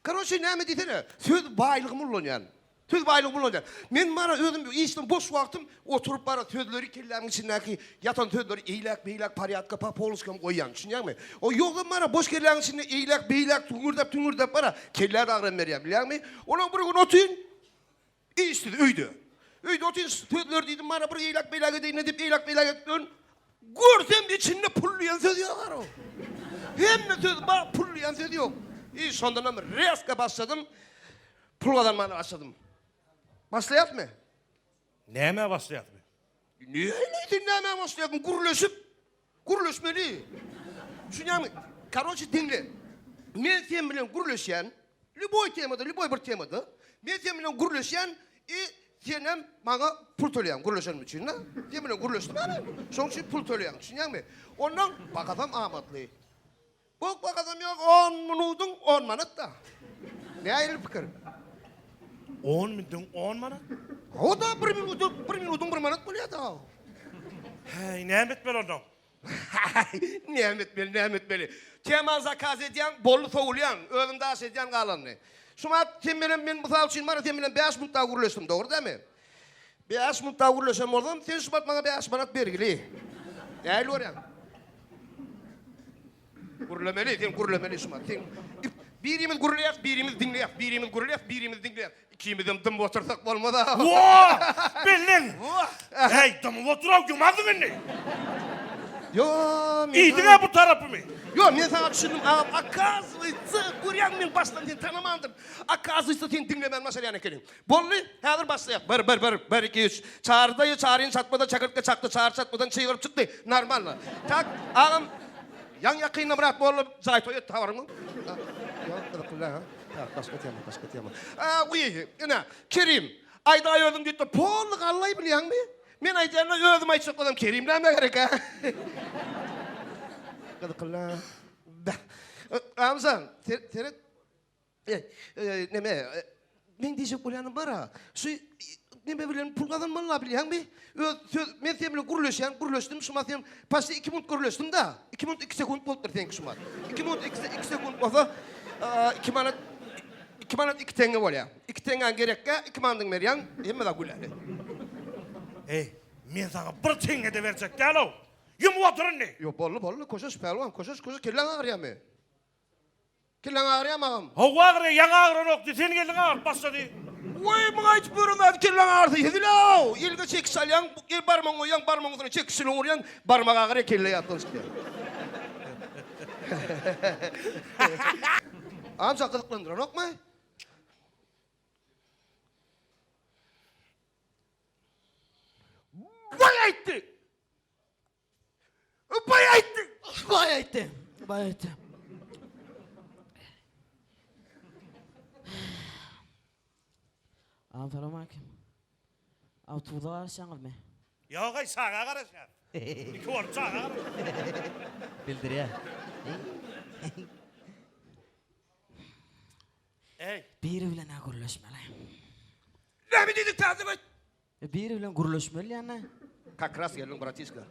Karoçe näme diýsene, söz baýlygymy ullanýan. Söz baýlygymy ulanýan. Men bara özüm işden boş wagtym oturyp bara sözleri kellämiň içindäki ýatan sözleri eýläk-beýläk porýadka po poloçkam goýýan, düşünýäňmi? O ýogsam bara boş kelläň içinde eýläk-beýläk tüňürdäp-tüňürdäp bara kellä-de agram berýär, bilýäňmi? Onam bir gün otyryn, Işsiz öýde. Öýde otyryn sözler diýdim bara bir eýläk beýläk edeýin diýip eýläk beýläk edip ýörün. Görsem içinde pul diýen söz ýok arow. Hemme söz bar pul diýen söz ýok. I şondanam rezko başladym. Pul gazanmana başladym. Başlaýasmy? Nämä başlaýasmy? Nähili sen nämä başlaýasmy? Gürleşip. Gürleşmeli. Düşünýäňmi? Karoçe diňle. Men sen bilen gürleşýän. Lýuboý temada, lýuboý bir temada. Men sen bilen gürleşýän i senem maňa pul töleýäň gürleşenim üçin da. Sen bilen gürleşdim a men. Şoň üçin pul töleýäň, düşünýäňmi? Ondan bakasam amatly. Bok bakasam ýok, on minudyň on manat da. Nähili pikir? On minudyň on manat? Hawa-da, bir minudy, bir minudyň bir manat bolýa-da. Häý, näme etmeli onnoň? Näme etmeli, näme etmeli? Temany zakaz edýäň, boldy sowulýaň, özüň daş edýäň galanyny. Şumat sen bilen men mysal üçin bar, sen bilen bäş minut dagy gürleşdim, dogry dälmi? Bäş minut dagy gürleşen bolsam, sen şumat maňa bäş manat bergili. Nähili görýäň? Gürlemeli, sen gürlemeli şumat. Sen birimiz gürleýäs, birimiz diňleýäs, birimiz gürleýäs, birimiz diňleýäs. Ikimizem dymyp otursak bolmaz-a. Wah! Belleň! Häý, dymyp otur-ow, ýumadyň indi. Ýo, men Iýdiň-ä bu tarapymy. Ýo, men saňa düşündim, agam. Okazywaytsa, görýäňmi, men başdan seni tanamandyryn. Okazywaytsa, sen diňlemän başarýan ekeniň. Boldy, häzir başlaýak. Bir, bir, bir, bir, iki, üç. Çary daýy Çaryny çatmada çekirtge çakdy, Çary çatmadan çygyryp çykdy. Normalno. Tak, agam, ýaňy-ýakynda Myrat molla jaý toý etdi, habaryň barmy? Ýok, gyzykly däl, ha? Tak, başga tema, başga tema. A, uý, ine, Kerim, aýdaý özüň diýip-de, polny gallaý bilýäňmi? Men aýdýanda özüm aýtjak bolsam, Kerim nämä gerek, a? Gyzykly däl. Beh. Ramzan, seret, Neme, meň diýjek bolýanym bar-a, şu neme bilen pul gazanmaly-la bilýäňmi? Öz söz, men sen bilen gürleşýän, gürleşdim, şumat sen paçti iki minut gürleşdim-de, iki minut iki sekunt bolupdyr seňki şumat. Iki minut iki, iki sekunt bolsa, iki manat, iki manat iki teňňe bolýar. Iki teňňäň gerekkä, iki manadyňy berýäň, hemme zat gülälek. Eý, men saňa bir teňňe-de berjek däl-ow! Ýumup otur indi! Ýok, boldy, boldy, köşeş, pälwan, köşeş, köşeş, kelläň agyrýarmy? Kelläň agyrýamy agam? Hawa agyrýar, ýaňy agyranokdy, sen geldiň agyryp başlady. Weý, muňa aýdyp ýören zady kelläň agyrsa hezil-ow! Eliňe çekiç alýaň, el barmagyňy goýýaň, barmagyň üstüne çekiç bilen urýaň, barmak agyrýar, kelle ýatdan çykýar. Amca gyzyklandyranokmy? Baý aýtdy! Baý aýtdy! Baý aýtdy. Baý aýtdy. Agam salam aleýkum. Awtobusa garaşýaňyzmy? Ýok-aý, çaga garaşýas. Iki bolup çaga garaşýas. Bildirýär. Eý. Biri bilen-ä gürleşmeli. Näme diýdiň täzeden aýt. Biri bilen gürleşmeli ýa-ne? Kak ras geldiň bratiska.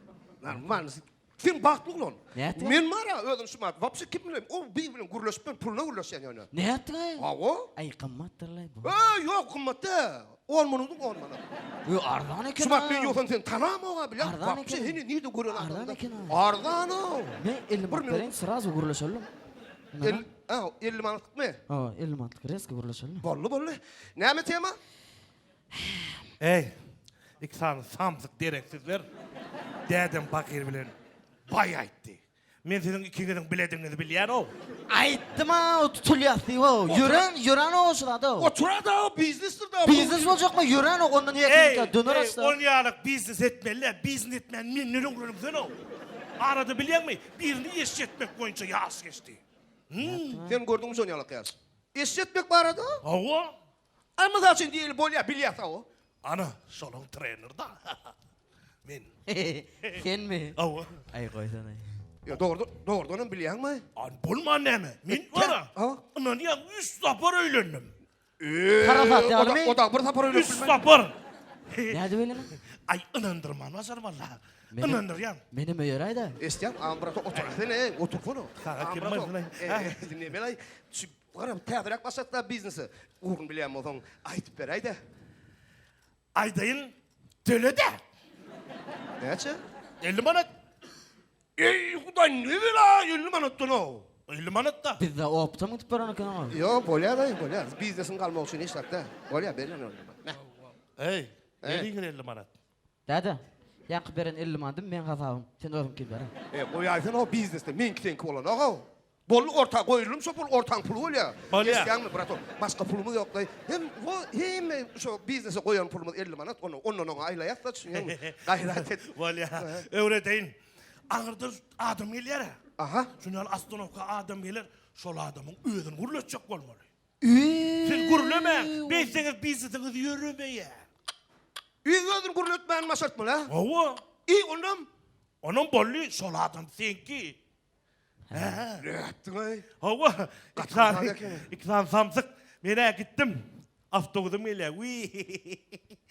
Normalny. Sen bagtly oglan. Nätdiň? Men bar-a özüm şu mat. Wapşe kim bilen o bir bilen gürleşip ben puluna gürleşýän ýöne. Nätdiň? Hawa. Aý gymmatdyrlaý bu. Eý ýok gymmat däl. 10 manadyň 10 manat. Ýo arzan eken. Şu mat men ýogsam seni tanamok-a bilýän. Arzan Wapşe eken. heni nirde gören Arzan adamda. eken. Arzan-ow. Men 50 Bir manat minut. bereýin srazu gürleşelim. El, a, 50 manatlykmy? Hawa 50 manatlyk rezko gürleşelim. Boldy boldy. Näme tema? Eý, iki sany samsyk dereksizler, dädem pakyr bilen baý aýtdy. Men siziň ikiňiziň biledigiňizi bilýän-ow. Aýtdym-ow, tutulýas diýip-ow. Ýören, ýören-ow şu zat-ow. Otur-a-da, biznesdir-da. Biznes boljakmy, ýören-ow, ondan erkinlikde döner Eý, açsa. ol ýalyk biznes etmeli-dä, biznes etmän menden öwrenip sen-ow. Arada bilýäňmi, birini eşretmek boýunça ýaş geçdi. Sen gördüňmi şon ýalyk ýaş? Eşretmek barada? Hawa. Aý mysal üçin diýeli bolýa bilýäs hawa. Ana şolaň treneri da. Men. Senmi? Hawa. Aý goýsana. Ýa dogrudan dogrudanam bilýäňmi? An bolman näme? Men bara. Ynanýaň üç sapar öýlendim. Harasat ýalymy? O da bir sapar öýlenip Üç sapar. Nädip öýleniň? Aý ynandyrman başar walla. Ynandyrýan. Menem öýeräýdä. Eşitýäň, agam brata otursana, eý, otursana. Saňa kim barsyna? Diňle, men aý, şu Gara täzeräk başlatda biznesi. Ugruny bilýän bolsaň aýdyp beräýdä. Aýdaýyn, töle-dä. Näçe? 50 manat. Eý, Hudaý, ne bela 50 manatdan-ow. 50 manat-da. Bizde optam gidip baran eken oňa. Ýok, bolýar-da, bolýar. Biznesiň galmagy üçin hiç zat däl. Bolýar, berýän 50 manat. Meh. Eý, beriňiz 50 manat. Däde, ýaňky beren 50 manadym meň hasabym. Sen özüňkini ber. E, goýaýsana o biznesde meňki seňki bolanok-ow. Boldy orta goýuldym şo pul ortaň puly bolýa. Bolýa. Eşitýäňmi bratok başga pulumyz ýokdaý. Hem wo hemme şo biznese goýan pulumyz 50 manat ony ondan oňa aýlaýasda düşünýäňmi. Gaýrat et. Bolýa. Öwredeýin. Aňyrdan adam gelýär-ä. Aha. Şuny ýaly ostanowka adam geler, şol adamyň özüni gürletjek bolmaly. Siz gürlemäň, beýtseňiz biznesiňiz ýöremeýär. Öz özüni gürletmäni başartmaly a? Hawa. I onam? Onam boldy, şol adam seňki. Nätdiň-aý? Hawa, iki sany, iki sany samsyk. Men-ä gitdim. Awtobusym gelýär. Wiý!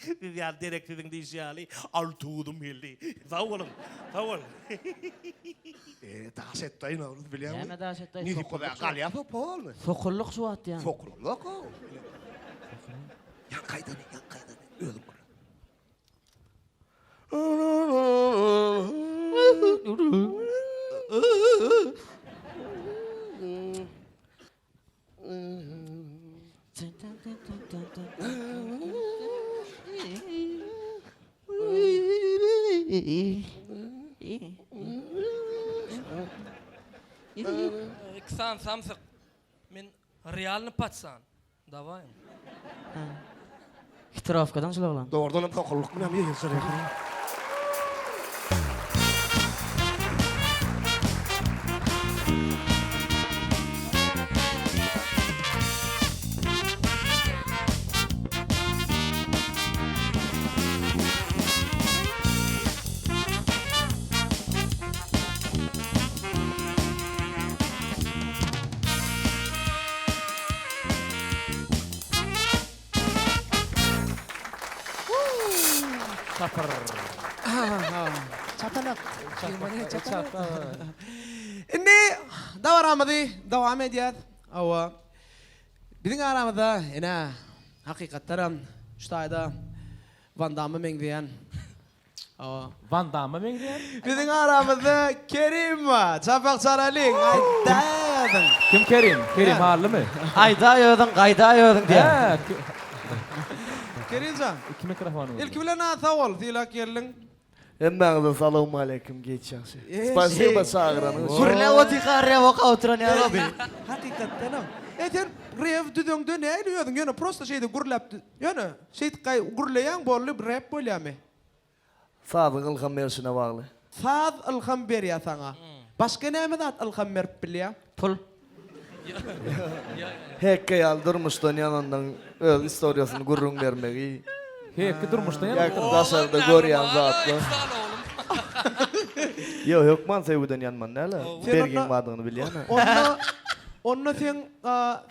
Siz ýaly dereksiziň diýşi ýaly, awtobusym geldi. Sag boluň, sag boluň. E, daş etdi-aý, Nowruz, bilýäňmi? Näme daş etdi-aý? Nesip bolsa galýas-a polny. Sokullyk şu wagt ýa. Sokullyk-ow. Ýaňky aýdany, ýaňky aýdany özüň gürle. Iki sany samsyk. Men realny patsan. Dawaý. Hitrowkadan şul oglan. Dogrudanam sokullyk bilen ýygşyr eken. Çapyr. Çatalak. Çatalak. Indi dabaramyzy dowam edýäs. Hawa. Biziň aramyzda ene hakykatdanam şu taýda Van Damma meňzeýän Hawa. Van Damma meňzeýär. Biziň aramyzda Kerim bar. Çapak çaralyň. Aýdaý özüň. Kim Kerim? Kerim Hallymy? Aýdaý özüň, gaýdaý özüň diýýär. Hä. Kerimjan. Iki mikrofon. Ilki bilen a sag bol, sylap geldiň. Hemmäňize salowmaleýkim giç ýagşy. Spasiba çagyranyň üçin. Gürläp otyrka rew okap oturan ýaly bi. Hakykatdanam. E sen rew düzeňde nähili özüň ýöne prosta şeýdip gürläp ýöne şeýdip gaý gürleýäň boldy rep bolýamy? Sazyň ylham berşine bagly. Saz ylham berýä saňa. Başga näme zat ylham berip bilýä? Pul. Hekge ýaly durmuşdan ýanandan öz istoriýasyny gürrüň bermegi. Hekge durmuşdan ýanypdyr. Ýa daşarda görýän zatlar. Ýok hökman söýgüden ýanman däl-ä. Bergiň bardygyny bilýän-ä. Onda onda seň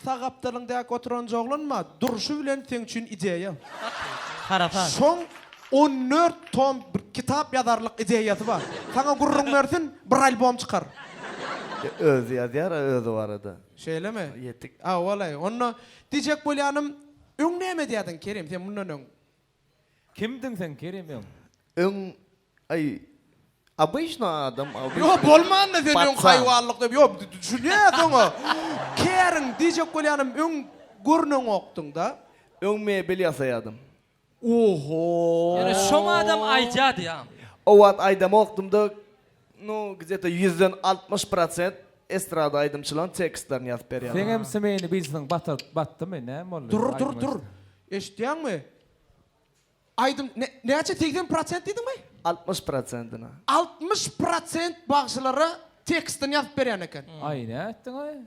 sag gapdalyňdaky oturan joglanma durşy bilen seň üçin ideýa. Harasat. Şoň 14 tom bir kitap ýazarlyk ideýasy bar. Saňa gürrüň bersin, bir albom çykar. Özi ýazýar-a özi barada. Şeýlemi? Ýetik. Hawa-laý. Onda diýjek bolýanym, öň näme edýärdiň, Kerim, sen mundan öň? Kimdiň sen, Kerim, öň? Öň, aý, obyçny adam, obyçny. Ýok, bolmanda sen öň Patsan. haýwanlyk diýip, ýok, düşünýäs oňa. Käriň, diýjek bolýanym, öň görneňokdyň-da. Öň mebel ýasaýardym. Oho. Ýöne şoň adam aýdýady ýa. O wagt aýdamokdym-da, nu, gde-to ýüzden 60 prosent estrada aýdymçylaryň tekstlerini ýazyp berýärdim. Seňem semeýni bizniň batyr batdymy näme boldy? Dur dur dur. Eşitýäňmi? Aýdym näçe 80 prosent diýdiňmi? 60 prosentine. 60 prosent bagşylara tekstini ýazyp berýän eken. Aý nätdiňaý?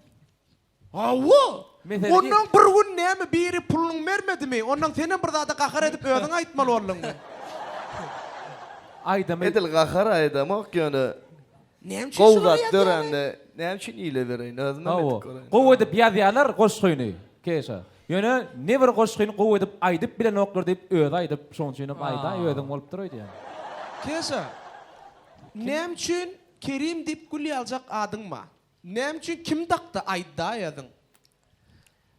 Hawa! Mesele Onnoň bir gün näme biri puluny bermedimi? Onnoň senem bir zada gahar edip özüň aýtmaly bolduňmy? Aýdymy. Edil gahar aýdamok ýöne Näme üçin gowy şulary zat ýazýaň? dörände näme üçin ile bereýin özümem edip Hawa. göreýin. Gowy edip ýazýarlar goşgyny Keşa. Ýöne ne bir goşgyny gowy edip aýdyp bilenoklar diýip özi aýdyp şoň üçinem aýdaý özüň bolupdyr öýdýän. Keşa, näme üçin Kerim diýip gül ýaljak adyň bar? Näme üçin kim dakdy aýtdaýadyň.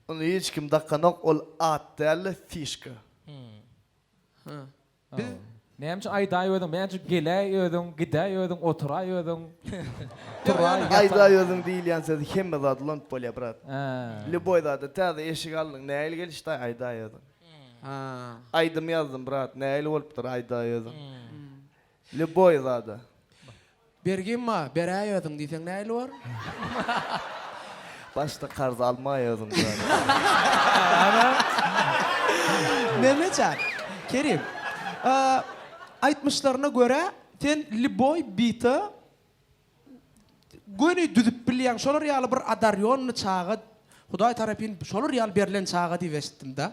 Ony hiç kim dakanok ol at dälde fişka. Hä. Biz Näme üçin aýdaý özüň, näme üçin geläý özüň, gidäý özüň, oturaý özüň, turaý, ýataý. Aýdaý özüň diýilýän sözi hemme zada ulanyp bolýar brat. Hä. Lýuboý zada täze eşik aldyň nähili gelişdaý aýdaý özüň. Hä. Aýdym ýazdym brat nähili bolupdyr aýdaý özüň. Lýuboý zada. Bergim bar, beräý özüň diýseň nähili bor? Başda karz almaý özüň brat. Mehmetjan, Kerim, aýtmyşlaryna görä, sen lýuboý bita göni düzüp bilýäň, şolar ýaly bir adarýonny çaga, Hudaý tarapyn şolar ýaly berlen çaga diýip eşitdim-de.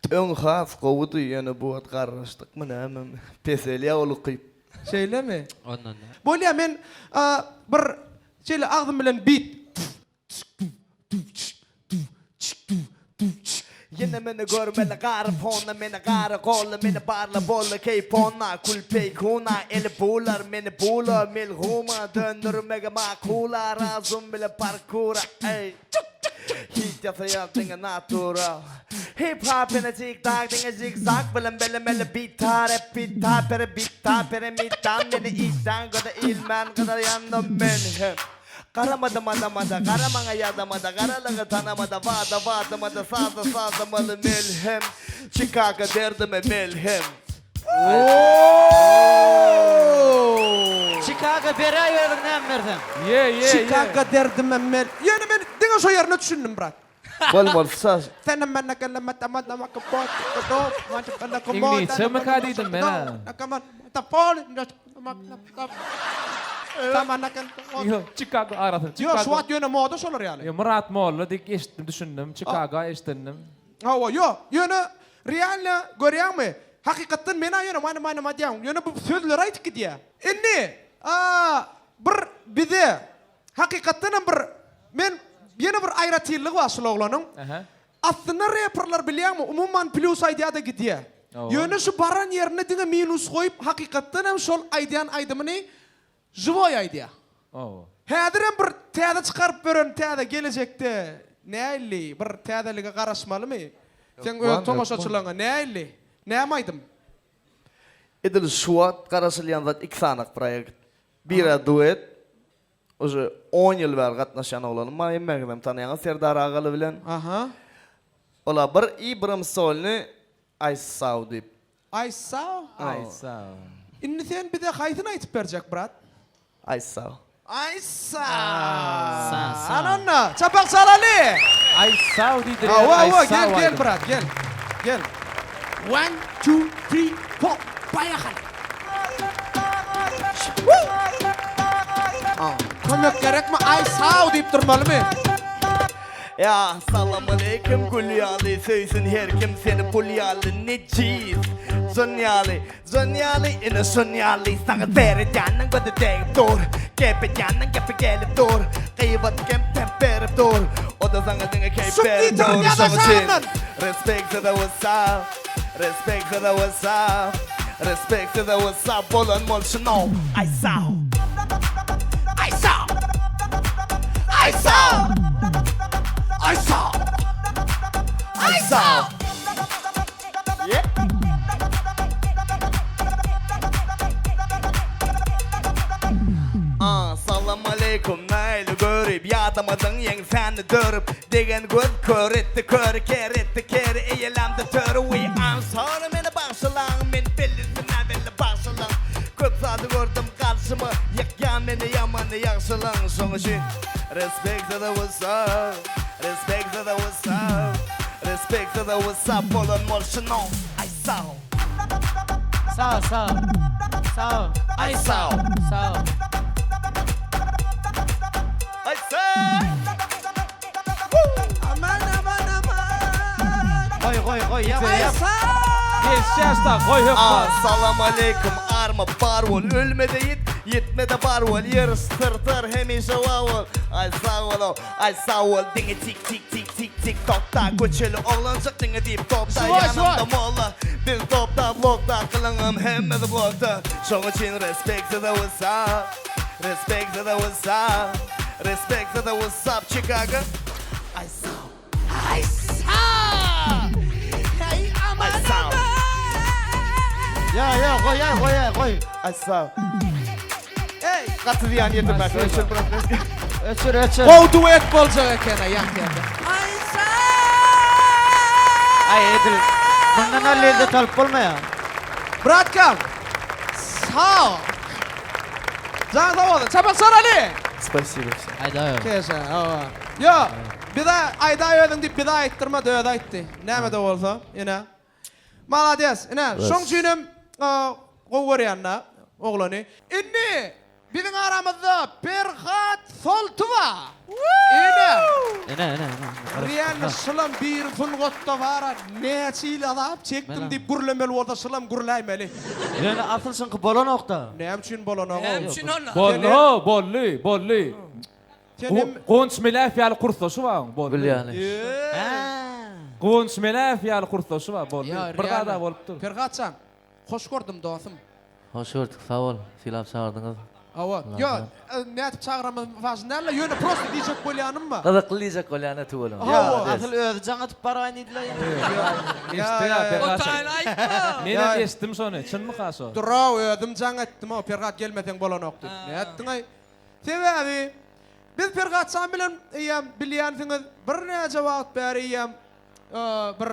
Öň has gowudy ýöne bu wagt garraşdykmy nämemi peselýä ol ukyp. Şeýlemi? Ondan däl. Bolýa men bir şeýle agzym bilen bit. Ýene meni görmeli gary fona meni gary golla meni barla bolla keýpona kül peýkuna eli bular meni bula melhuma döndürmege makula razum bile parkura eý. Hit ýasaýar diňe natura. Hip hop ene zig zag diňe zig zag bilen belemeli bita rap bita pere bita pere mita meni itden göze ilmän gyzar ýandym men hem. Garamadym adamada gara maňa ýadamada garalygy tanamada wada wadamada saza sazlamaly melhem Çikago derdime melhem. Çikago beräý özüň näme berseň. Ye ye ye. Çikago derdime mel. Ýöne men diňe şo ýerine düşündim brat. Bolmaly saz. Iňlisçemika diýdim men-ä. Ýok, Çikago arasy. Ýok, şu wagt ýöne moda şolar ýaly. Ýok, Myrat molla diýip eşitdim, düşündim. Çikago eşdendim. Hawa, ýok, ýöne realno görýäňmi? Hakykatdan men-ä ýöne many many madýan, ýöne bu sözleri aýdyp gidýä. Indi, a, bir bize hakykatdanam bir men ýene bir aýratynlygy bar şul oglanyň. Aslynda reperler bilýäňmi, umuman plýus aýdýa-da gidýä. Ýöne şu baran ýerinde diňe minus goýup hakykatdanam şol aýdýan aýdymyny Žiwoý aýdýa. Hawa. Häzirem bir täze çykaryp beren täze gelejekde näilli bir täzelige garaşmalymy? Seň öz tomaşaçylaňa näilli? Näme aýdym? Edil şu wagt garaşylýan zat iki sanak proýekt. Birä duet. Uje on ýyl bäri gatnaşýan oglanym bar hemmäňizem tanaýaňyz Serdar Agaly bilen. Aha. Ola bir i birim solny. Aýsaw diýip. Aýsaw? Aýsaw. Indi sen bize haýsyny aýtyp berjek, brat? Aýsaw. Aýsaw. Ana onda, çapak çalaly! Aýsaw diýdirýär, Hawa, hawa, Aýsaw gel, gel, aýdymy. brat, gel. Gel. One, two, three, four, poýehali! Kömek gerekmi? Aýsaw diýip durmalymy? Ýa salamaleýkim gül ýaly söýsün her kim seni pul ýaly nejiz Jyn ýaly jyn ýaly ine şun ýaly saňa seredýäniň gözi degip dur Gep edýäniň gepi gelip dur Gybat kem temp berip dur O-da saňa diňe keýp berip dur Şoň üçin respekt size what's up Respekt size what's up Respekt size what's up bolan bolşunow Aýsaw Aýsaw Aýsaw Aýsaw Aýsaw Yeah. Ah, salam aleýkum naýly görip Ýadamadyň ýeňsäni dörüp Degen göz kör etdi köri ker etdi keri Eýelämdi töri we I'm sorry meni bagşylaň Men bellisine belli bagşylaň Köp zady gördüm garşyma Ýykýan meni ýamany ýagşylaň Şoň üçin Respect to the what's up Respect to the what's up Respect to the what's up Bolan bolşunow Aý saw Saw saw Saw Aý saw Saw Aý saw Aman aman aman. Goý goý goý ýap ýap. Gelişýäs-da, goý hökman. Salam aleýkum arma bar bol ölmede ýit ýitmede bar bol ýer syrtar hemişe bar bol aý sag bolow aý sag bol diňe tik tik tik tik tik tokda köçeli oglanjyk diňe diýip topda ýanymda molla biz topda blokda gylyňym hemmesi blokda şoň üçin respekt size what's up respekt size what's up respekt size what's up Chicago aý sag Aý sag! Aý aman aman! Ýa ýa goý ýa goý ýa goý. Aý sag. Eý, gaty zyýan ýetirmäk. Öçür brat. Öçür öçür. Gowy duet boljak eken-a ýaňky-ýaňky. Aý sag! Aý edil mundan ol lezzet alyp bolmaýar. Bratkam, sag. Jan sag bolsun. Çapak soraly. Spasibo wsem. Aýdaý. Keşe, hawa. Ýo, bize aýdaý özüň diýip bize aýtdyrmady, özi aýtdy. Näme-de bolsa, ine. Malades, ine, şoň üçinem gowy görýän-dä oglany. Indi biziň aramyzda Perhat Soltuwa. Ine. Ine, ine, ine. Realno şulam biri sungatda bara näçe ýyl azap çekdim diýip gürlemeli bolsa şulam gürläýmeli. Ýöne asyl şuňky bolanokda. Näme üçin bolanok? Näme üçin onda? Boldy, boldy, boldy. Guwanç Meläýew ýaly kursdaşy bar oň, boldy. Gül ýaly. Guwanç Meläýew ýaly kursdaşy bar, boldy. Bir zada bolupdyr. Perhatjan, hoş gördüm dostum. Hoş gördük sag bol sylap çagyrdyňyz. Hawa. Ýo, nädip çagyramyz wažny däl-de, ýöne prosta diýjek bolýanym bar. Gyzykly diýjek bolýan-a tüweleme. Hawa. Asyl özi jaň atyp baraýyn diýdiler ýa. Eşitdik-ä Perhat. Otaýyny aýtma. Menem eşitdim şony. Çynmyka şo? Duraw, özüm jaň etdim-ow, Perhat gelmeseň bolanok diýip. Nätdiň-aý? Sebäbi biz Perhat jan bilen eýýäm bilýänsiňiz, birnäçe wagt bäri eýýäm bir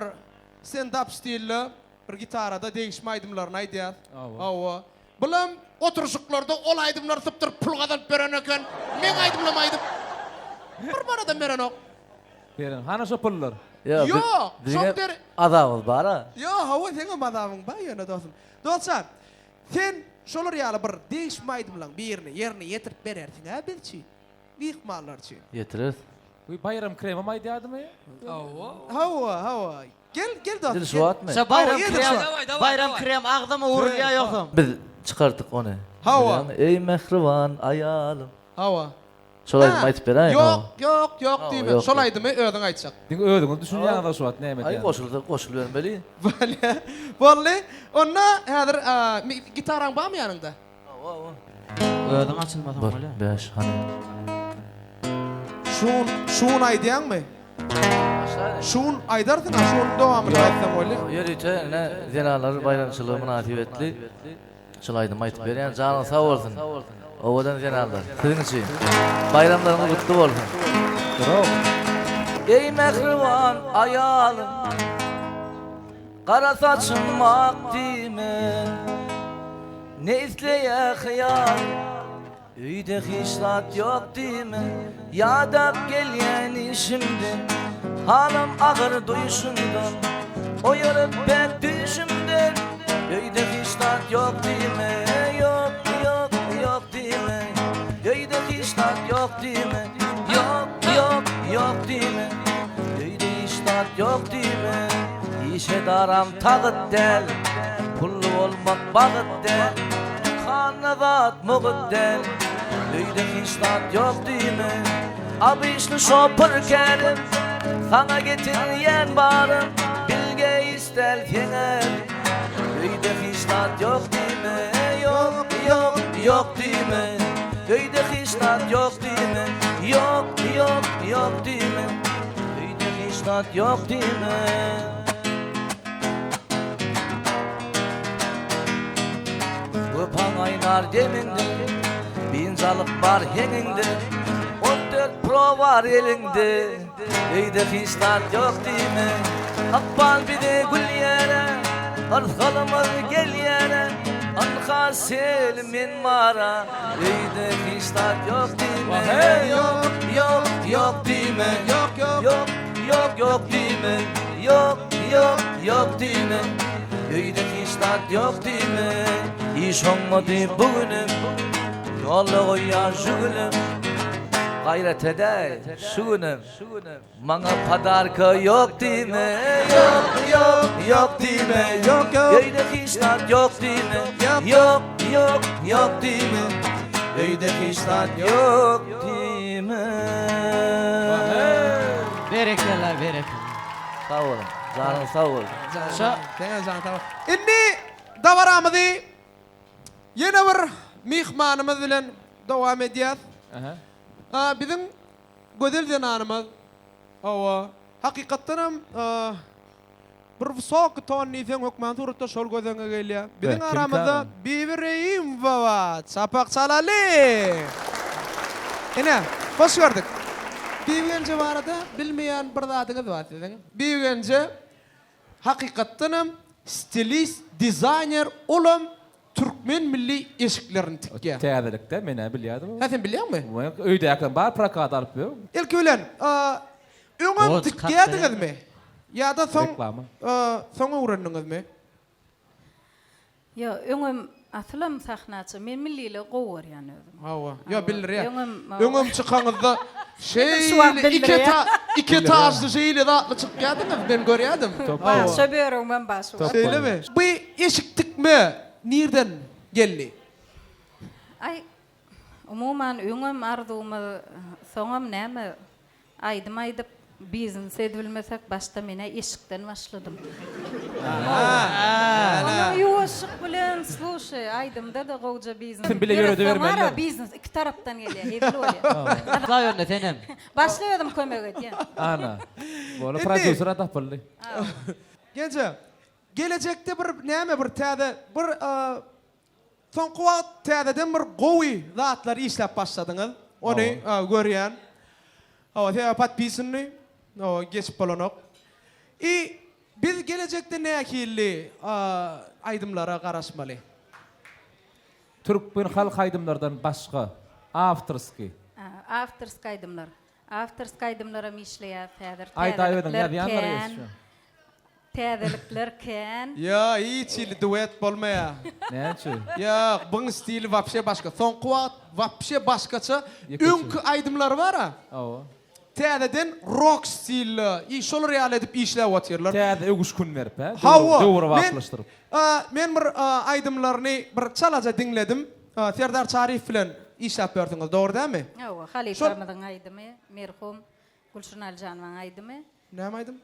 stendap stilde Bir gitarada degişme aýdymlaryny aýdýar. Hawa. Bulam oturyşyklarda ol aýdymlary sypdyryp pul gazanyp beren eken. Meň aýdymlamy aýdyp bir manadam berenok. Beren. Hany şo pullar? Ýok, şoň der. Azabymyz bar-a. Ýok, hawa seňem azabyň bar ýöne dostum. Dostjan, sen şolar ýaly bir degişme aýdymlaň birini ýerine ýetirip berersiň-ä biz üçin. Myhmanlar üçin. Ýetireris. Bu Baýram kremem aýdýardymy? Hawa. Hawa, hawa. Gel, gel dostum. Edil şu wagtmy? Şo Baýram Hawa, edil krem, şu wagt. Baýram krem agzama urulýar ýogsam. Biz çykardyk ony. Hawa. Bilýäňmi? Eý mähriban aýalym. Hawa. Şol aýdymy aýdyp beräýiň. Ýok, ýok, ýok diýme. Ýok, Şol ýok. aýdymy özüň aýtjak. Diňe özüňiz düşünýäňiz-a şu wagt näme Aý edýäniňizi. goşulsa goşulybermeli. Bolýa. Boldy. Onda häzir gitaraň barmy ýanyňda? Özüň açylmasaň Bir, bolýar. bäş, hany. Şun, şun aýdýaňmy? Şun aýdarsyň-a, şunuň dowamyny aýtsaň bolýar. Ýörite ine zenanlar baýramçylygy mynasybetli şul aýdymy aýtyp berýän. Janyňyz sag bolsun. Owadan zenanlar, siziň üçin. Baýramlaryňyz gutly bolsun. Brawo. Eý mähriban aýalym. Gara saçym ak diýme. Ne isleýä hyýal, Öýde hiç zat ýok diýme. Ýadap gelýän işimden, Halym agyr duýşumdan, Oýaryp pek düýşümden. Öýde hiç zat ýok diýme, Ýok, ýok, ýok diýme. Öýde hiç zat ýok diýme, Ýok, ýok, ýok diýme. Öýde hiç zat ýok diýme. Işe daram tagyt däl, Pully bolmak bagyt däl, Dükanda zat mugt däl. Öýde hiç zat ýok diýme. Abyşly şopur kärim, Saňa getirýän barym, Bilge isdäl seňem. Öýde hiç zat ýok diýme, Ýok, ýok, ýok diýme. Öýde hiç zat ýok diýme, Ýok, ýok, ýok diýme. Öýde hiç zat ýok diýme. Wepaň gaýnar demiňde, Biynjalyk bar heňiňde, 14 Pro bar eliňde, Öýde hiç zat ýok diýme. Ykbal bize gülýär-ä, Yrsgalymyz gelýär-ä, Ynha sel men bar-a, Öýde hiç zat ýok diýme. Ýok, ýok, ýok diýme. Ýok, ýok, ýok, ýok diýme. Ýok, ýok, ýok diýme. Öýde hiç zat ýok diýme. Iş oňmady bu günem, Ýolda goýýar Žigulem. Gaýrat edäý şu günem. Maňa podarka ýok diýme. Ýok, ýok, ýok diýme. Ýok, ýok. Öýde hiç zat ýok diýme. Ýok, ýok, ýok diýme. Öýde hiç zat ýok diýme. Berekella, berekella. Sag boluň. Janyňyz sag bolsun. Şa. Seňem janyň sag bolsun. Indi dabaramyzy ýene bir myhmanymyz bilen dowam edýäs. Biziň gözel zenanymyz, hawa, hakykatdanam bir wysoky ton diýseň hökman suratda şol göz öňüňe gelýär. Biziň aramyzda Bibi Reýimowa çapak çalaly! Ine, hoş gördük. Bibi Genje barada bilmeýän bir zadyňyz bar siziň. Bibi Genje hakykatdanam stilist, dizaýner, olam Türkmen milli eşiklerini tikýär. Täzelikde men-ä bilýärdim. Hä sen bilýäňmi? Men öýdäkileriň bar prokat alyp ýör. Ilki bilen öňem tikýärdiňizmi? Ýa-da soň soň öwrendiňizmi? Ýok, öňem asylam sahnaçy. Men milliligi gowy görýän özüm. Hawa. Ýok bildirýär. Öňem çykaňyzda şeýle iki eta iki etažly şeýle zatly çykýardyňyz men görýärdim. Bar, şo börügimem bar şu wagt. Şeýlemi? Bu eşik tikme nirden geldi? Aý, umuman öňem arzuwymyz, soňam näme, aýdym aýdyp biznes edibilmesek, başda men-ä eşikden başladym. Onuň ýuwaşlyk bilen, sluşaý, aýdymda-da gowja biznes. Bile ýöredibermeliler. Biznes iki tarapdan gelýär, hezil bolýar. Başla ýöne senem. Başla özüm kömek edýän. Ana. Boldy, prodýuser-a tapyldy. Genje, Gelejekde bir näme bir täze bir soňky wagt täzeden bir gowy zatlar işläp başladyňyz. Ony görýän. Hawa sebäbi podpisanny hawa geçip bolanok. I biz gelejekde nähili aýdymlara garaşmaly? Türkmen halk aýdymlardan başga awtorskiý. Awtorskiý aýdymlar. Awtorskiý aýdymlaram işleýäs häzir. Aýdaý özüň Täzelikler ýazýandyr kän. Täzelikler kän. Ýa hiç hili duet bolmaýa. Näme üçin? Ýok, buň stili wapşe başga. Soňky wagt wapşe başgaça. Öňki aýdymlary bar-a. Hawa. Täzeden rok stilde i şolar ýaly edip işläp otyrlar. Täze öwüşgin berip, hä? Hawa. Döwrebaplaşdyryp. Men men bir aýdymlaryny bir çalaja diňledim. Serdar Çaryýew bilen işläp ýörsüňiz, dogry dälmi? Hawa, halypamyzyň aýdymy, merhum Gülşirin Alyjanowaň aýdymy. Näme aýdym?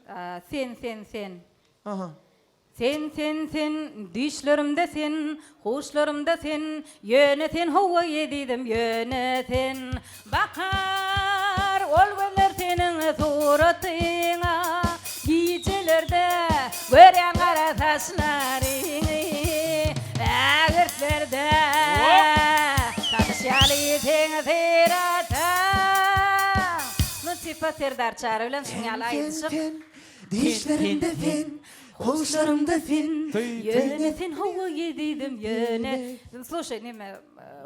Sen sen sen. Aha. Sen sen sen düýşlerimde sen huşlarymda sen ýöne sen howa ezizim ýöne sen bakar ol gözler seniň suratyňa gijelerde görýän gara saçlaryňy ägirtlerde tanyş ýaly seň syratyň Nu tipa Serdar Çary bilen şuň ýaly aýdyşyp. Sen sen dişlerimde sen. Huşlarymda sen, ýöne sen hawa ezizim ýöne. Sluşaý neme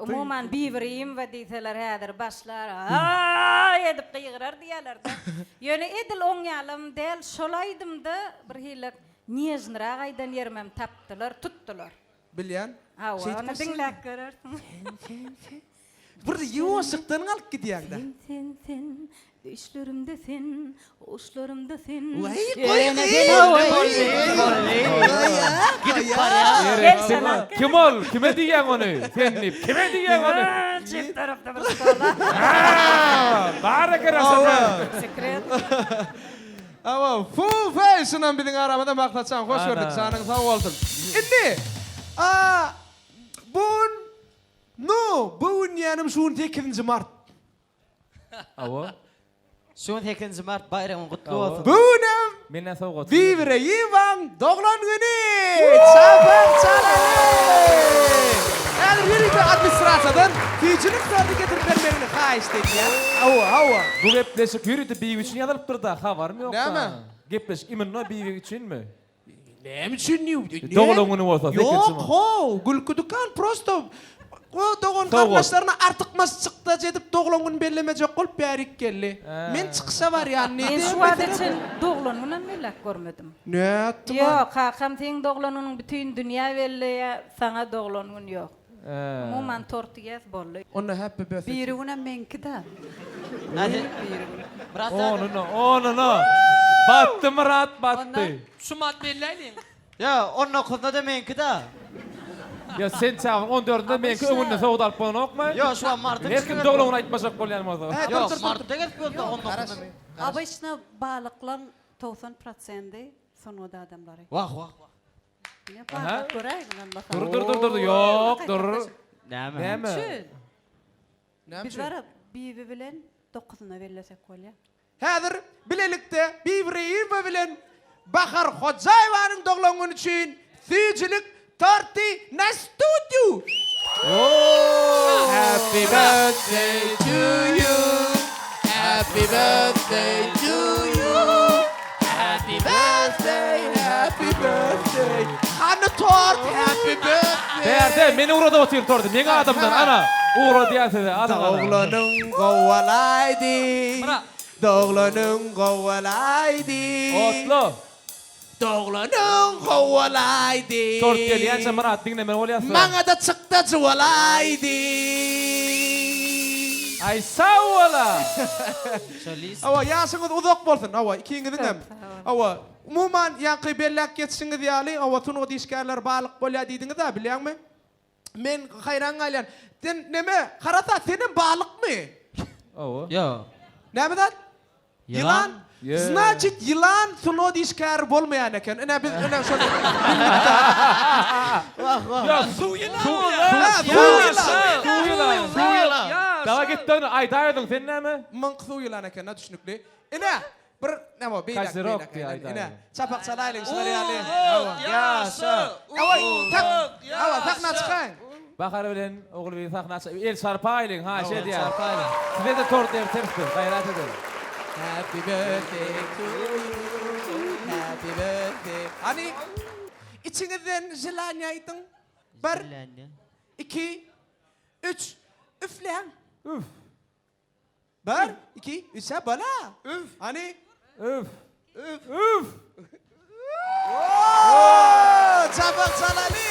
umuman Bibireýimowa diýseler häzir başlar aý edip gygyrar diýýärler-de. Ýöne edil oň ýalam däl şol aýdymda bir hili nežnyrak aýdan ýerimem tapdylar, tutdular. Bilýän. Hawa, ony diňläp görersiň. Sen, sen, sen. Bir ýuwaşlykdan galyp gidýäň-dä. Sen, sen, sen, düýşlerimde sen, huşlarymda sen. Waý, goý, gyz! Gidip barýar. Gel sana. Kim ol? Kime diýýäň ony? Sen diýip. Kime diýýäň ony? Çep tarapda bir stola. Bar eken aslynda. Sekret. Hawa, Full Fashion-am biziň aramyzda Maksatjan hoş gördük, janyň sag bolsun. Indi, a, bu gün, nu, bu gün diýýänim şu gün sekizinji mart. Hawa. Şu gün sekizinji mart baýramyň gutly bolsun. Bu günem Menden sowgat. Bibireýewaň doglan güni! Çapak çalaly! Häzir ýörite administrasiýadan süýjülik torty getirip bermegini haýyşt edýän. Hawa, hawa. Bu gepleşik ýörite Bibi üçin ýazylypdyr-da, habarym ýok-da. Näme? Gepleşik iminno Bibi üçinmi? Näme üçin diýip? Doglan güni bolsa, sekizinji Ýok, mart. how, gülki dükan prosto o dogan Sowgat. garyndaşlaryna artykmaç çykdajy edip doglan günü bellemejek bolup bärik geldi. Men çykyşa barýan diýdi. Men şu wagta çenli doglan günem belläp görmedim. Nätdiň? Ýok, kakam seň doglan günüň bütin dünýä belleýä, saňa doglan gün ýok. Umuman tort iýäs boldy. Onda happy birthday. Biri günem meňki-dä. Myrat däde. Onuna, onuna. Batdy Myrat, batdy. Şu mat belläýliň. Ýa, on dokuzynda-da meňki-dä. Ýa sentýabryň on dördünde meňki öňünden sowgat alyp bolanokmy? Ýok, şu wagt martyň Her kim doglan güni aýtmajak bolýan bolsa. Ýok, martda gelip gördi, on dokuzynda meňki. Obyçno balyklaň 90 prosendi sungat adamlary. Wah, wah, wah. Ine barlap göräýiň ondan Dur, dur, dur, dur, ýok, dur. Näme? Näme? Üçin. Näme Biz üçin? bara Bibi bilen dokuzyna bellesek bolýar. Häzir bilelikde Bibi Reýimowa bilen Bahar Hojaýewanyň doglan güni üçin süýjülik torty na studiýu! Happy birthday to you, happy birthday to you, happy birthday, happy birthday. Hany tort, happy birthday. Bärde meni ugradyp otyr tordy. Meň adymdan ana ugradýan size. Alyň ana. Doglanyň gowalaýdy. Doglanyň gowalaýdy. Otla. Doglanyň gowalaýdy. Tort gelýänçä Myrat diňlemeli bolýas. Maňa-da çykdajy bolaýdy. Aý sag bola. Hawa ýaşyňyz uzak bolsun hawa ikiňiziňem. Hawa umuman ýaňky belläp geçişiňiz ýaly hawa sungat işgärleri balyk bolýa diýdiňiz-a bilýäňmi? Men haýran galýan. Sen neme harasat senem balykmy? Hawa. Ýok. Näme zat? Ýylan? Znaçit ýylan sungat işgäri bolmaýan eken. Ine biz ine şony bildik-dä. Wah wah. Ýa suw ýylan. Suw ýylan. Suw ýylan. Suw ýylan. Suw ýylan. Daga gitdi ony aýdaýdyň sen näme? Myňk suw ýylan eken-a düşnükli. Ine bir näme o beýläk beýläk ine çapak çalaýlyň şular ýaly. Ýaşa. Hawa sahna çykaýyň. Bahar bilen Ogulbibi sahna çyk. El çarpaýlyň, haýyş edýän. Size-de tort erteris biz, gaýrat ediň. Happy birthday to you, happy birthday. Hany, içiňizden želaniýa aýdyň. Bir, iki, üç, üfläň. Üf. Bir, iki, üç, bala. Üf. Hany? Üf. Üf. Üf. Oo, çapak çalaly.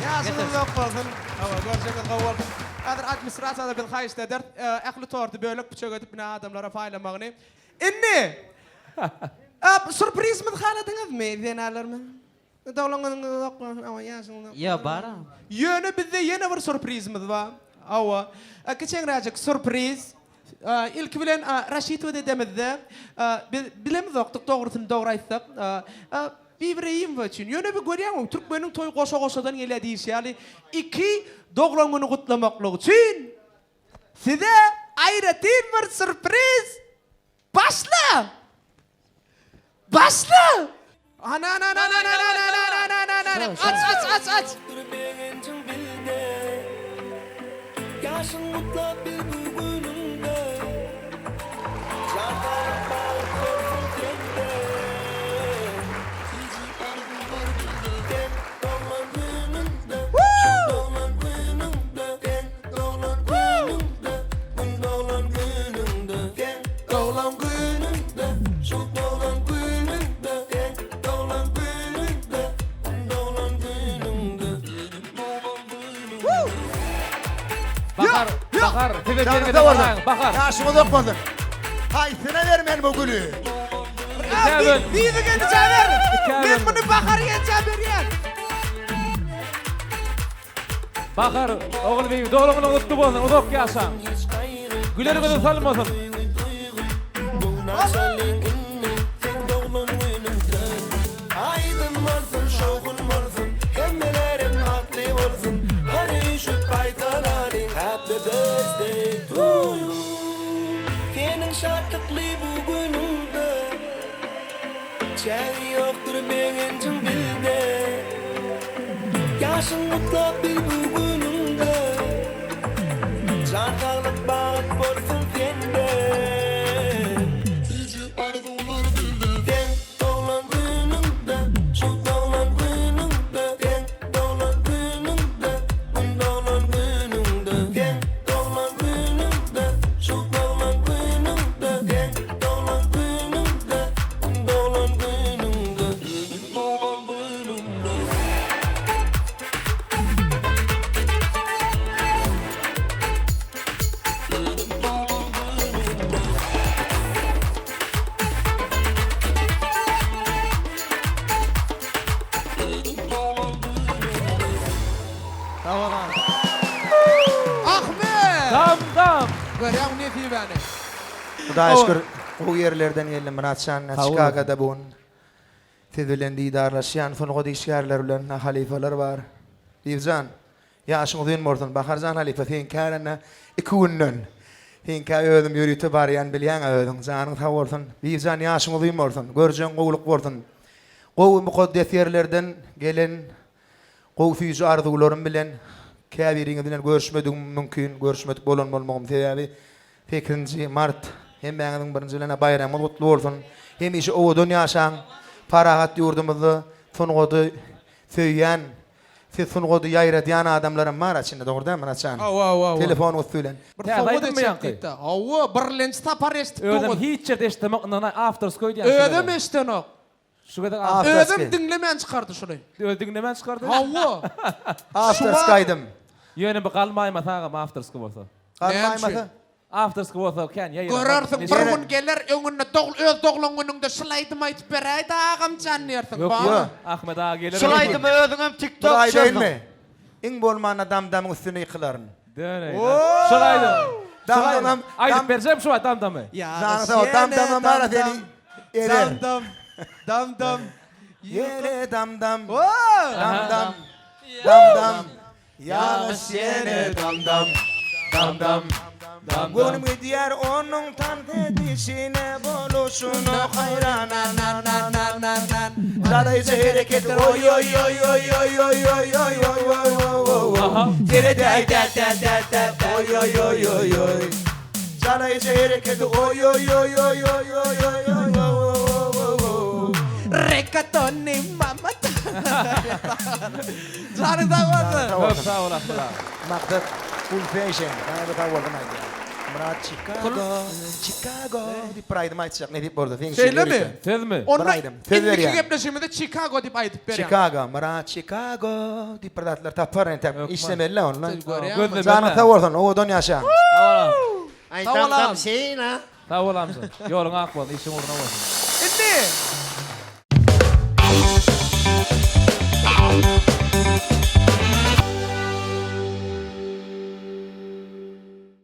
Ýaşyňyz uzak bolsun. Hawa, görşüňiz gowy bolsun. Häzir administrasiýada biz haýyşt ederis, ähli torty bölek-büçek edip ine adamlara paýlamagyny. Indi, sýurprizimizi haladyňyzmy, zenanlarymyz? Doglan günüňiz uzak bolsun, hawa, ýaşyň uzak. Ýa bar-a. Ýöne bizde ýene bir sýurprizimiz bar. Hawa, kiçeňräjik sýurpriz. Ilki bilen Raşitow dedemizde biz bilemizokdyk dogrusyny dogry aýtsak. Bibi Reýimowa üçin. Ýöne bir görýäňmi, türkmeniň toýy goşa-goşadan gelýär diýişi ýaly, iki doglan güni gutlamaklyk üçin size aýratyn bir sýurpriz Başla! Başla! Ananananananananananana! Aç aç aç aç! Bahar, Bahar, size Janyň bir sag bolsun. gezek Bahar. Ýaşyň uzak bolsun. Haýsyna bermeli bu güli? Bibi gelnejä ber. Men muny Bahar gelnejä berýän. Bahar, Ogulbibi, doglan günüň gutly bolsun, uzak ýaşaň. Güler ýüzüňizi solmasyn. Aýdym bolsun, şowhun bolsun, hemmelerem atly bolsun, Hany üýşüp gaýtalalyň Happy birthday to you. Seniň şatlykly bu günüňde, Çägi ýokdur begenjiň dilde. Ýaşyň gutlap biz bu günüňde, Jan saglyk bagt bolsun sende. Süýji arzuwlar dilde. Sen doglan günüňde, şu doglan günüňde, Sen doglan günüňde, gün doglan günüňde. Sen doglan günüňde, şu doglan günüňde, Sen doglan günüňde, gün doglan günüňde. Doglan günüňde. Ahmet! Dam dam. Görýäň nesibäni. Hudaýa şükür gowy ýerlerden geldim Myratjan Çikagoda bu gün siz bilen didarlaşýan sungat işgärleri bilen halypalar bar. Bibijan Ýaşyň uzyn bolsun Baharjan halypa seňkä ine iki günden seňkä özüm ýörite barýan bilýäňä özüň janyň sag bolsun Bibijan ýaşyň uzyn bolsun görjegiň gowulyk bolsun gowy mukaddes ýerlerden gelen gowy süýji arzuwlarym bilen käbiriňiz bilen görüşmedigim mümkin görüşmedik bolan bolmagym sebäbi sekizinji mart hemmäňiziň birinji bilen baýramyňyz gutly bolsun hemişe owadan ýaşaň parahat ýurdumyzda sungaty söýýän Siz sungaty ýaýradýan adamlaram bar içinde dogry dälmi Myratjan? Hawa hawa hawa. Telefon üsti bilen. Bir Täze sowgat aýdymmy etjek ýaňky? diýipdi. Hawa, birlenji sapar eşidip Özem doňuz. hiç ýerde eşidemok ynanaý awtorskoý diýýän şu gezek. Özem eşidenok. Şu gezek awtorskiý. Özem diňlemän çykardy şuny. Özi diňlemän çykardy? Hawa. Awtorskiý aýdym. Ýöne bu galmaýmasa agam awtorskiý bolsa. Galmaýmasa? Awtorskiý bolsa kän ýaýramaz. Görersiň, bir gün geler öňünde dogl öz doglan günüňde şul aýdymy aýdyp beräýdä agamjan diýersiň. Ýok Bar. Ahmet aga geler. Şul aýdymy özüňem Bir tiktok aýdaýynmy? düşersiň. Iň bolmanda damdamyň üstüne ýykylaryn. Döneýin. Şul aýdym. Damdamam Aýdyp berjekmi şu wagt damdamy? Janyň sag bol. Damdamam bar seni erer. Dam-dam. Dam-dam. Ýene dam-dam. Dam-dam. Dam-dam. Ýagyş ýene dam-dam, dam-dam, dam-dam. Göwnüm gidýär onuň tans edişine, boluşyna haýran-a-na-na-na-na-na. Jalaýjy hereketi oý-oý-oý-oý-oý-oý-oý-oý-oý-oý-oý-oý. Seredäý-dä-dä-dä-dä oý-oý-oý-oý-oý. Jalaýjy hereketi oý-oý-oý-oý-oý-oý-oý-oý-oý-oý. Rekatony mama. Janyň sag bolsun. Köp sag bol Ahmet aga. Maksat full fashion. Saňa-da sag bolsun aýdýan. Myrat Chicago, Chicago diýip bir aýdym aýtjak nesip bolsa seň üçin Şeýlemi? ýörite. Sözmi? Bir Onda aýdym. Söz indiki berýän. gepleşigimizde Chicago diýip aýdyp berýän. Chicago, Myrat Chicago diýip bir zatlar tapar entek. Işlemeli onda. Görýäňmi? Janyň sag bolsun, owadan ýaşa. Aý Sag bol dam dam agam. Şeýna. Sag bol amca. Ýoluň ak bolsun, işiň ugruna bolsun. Indi.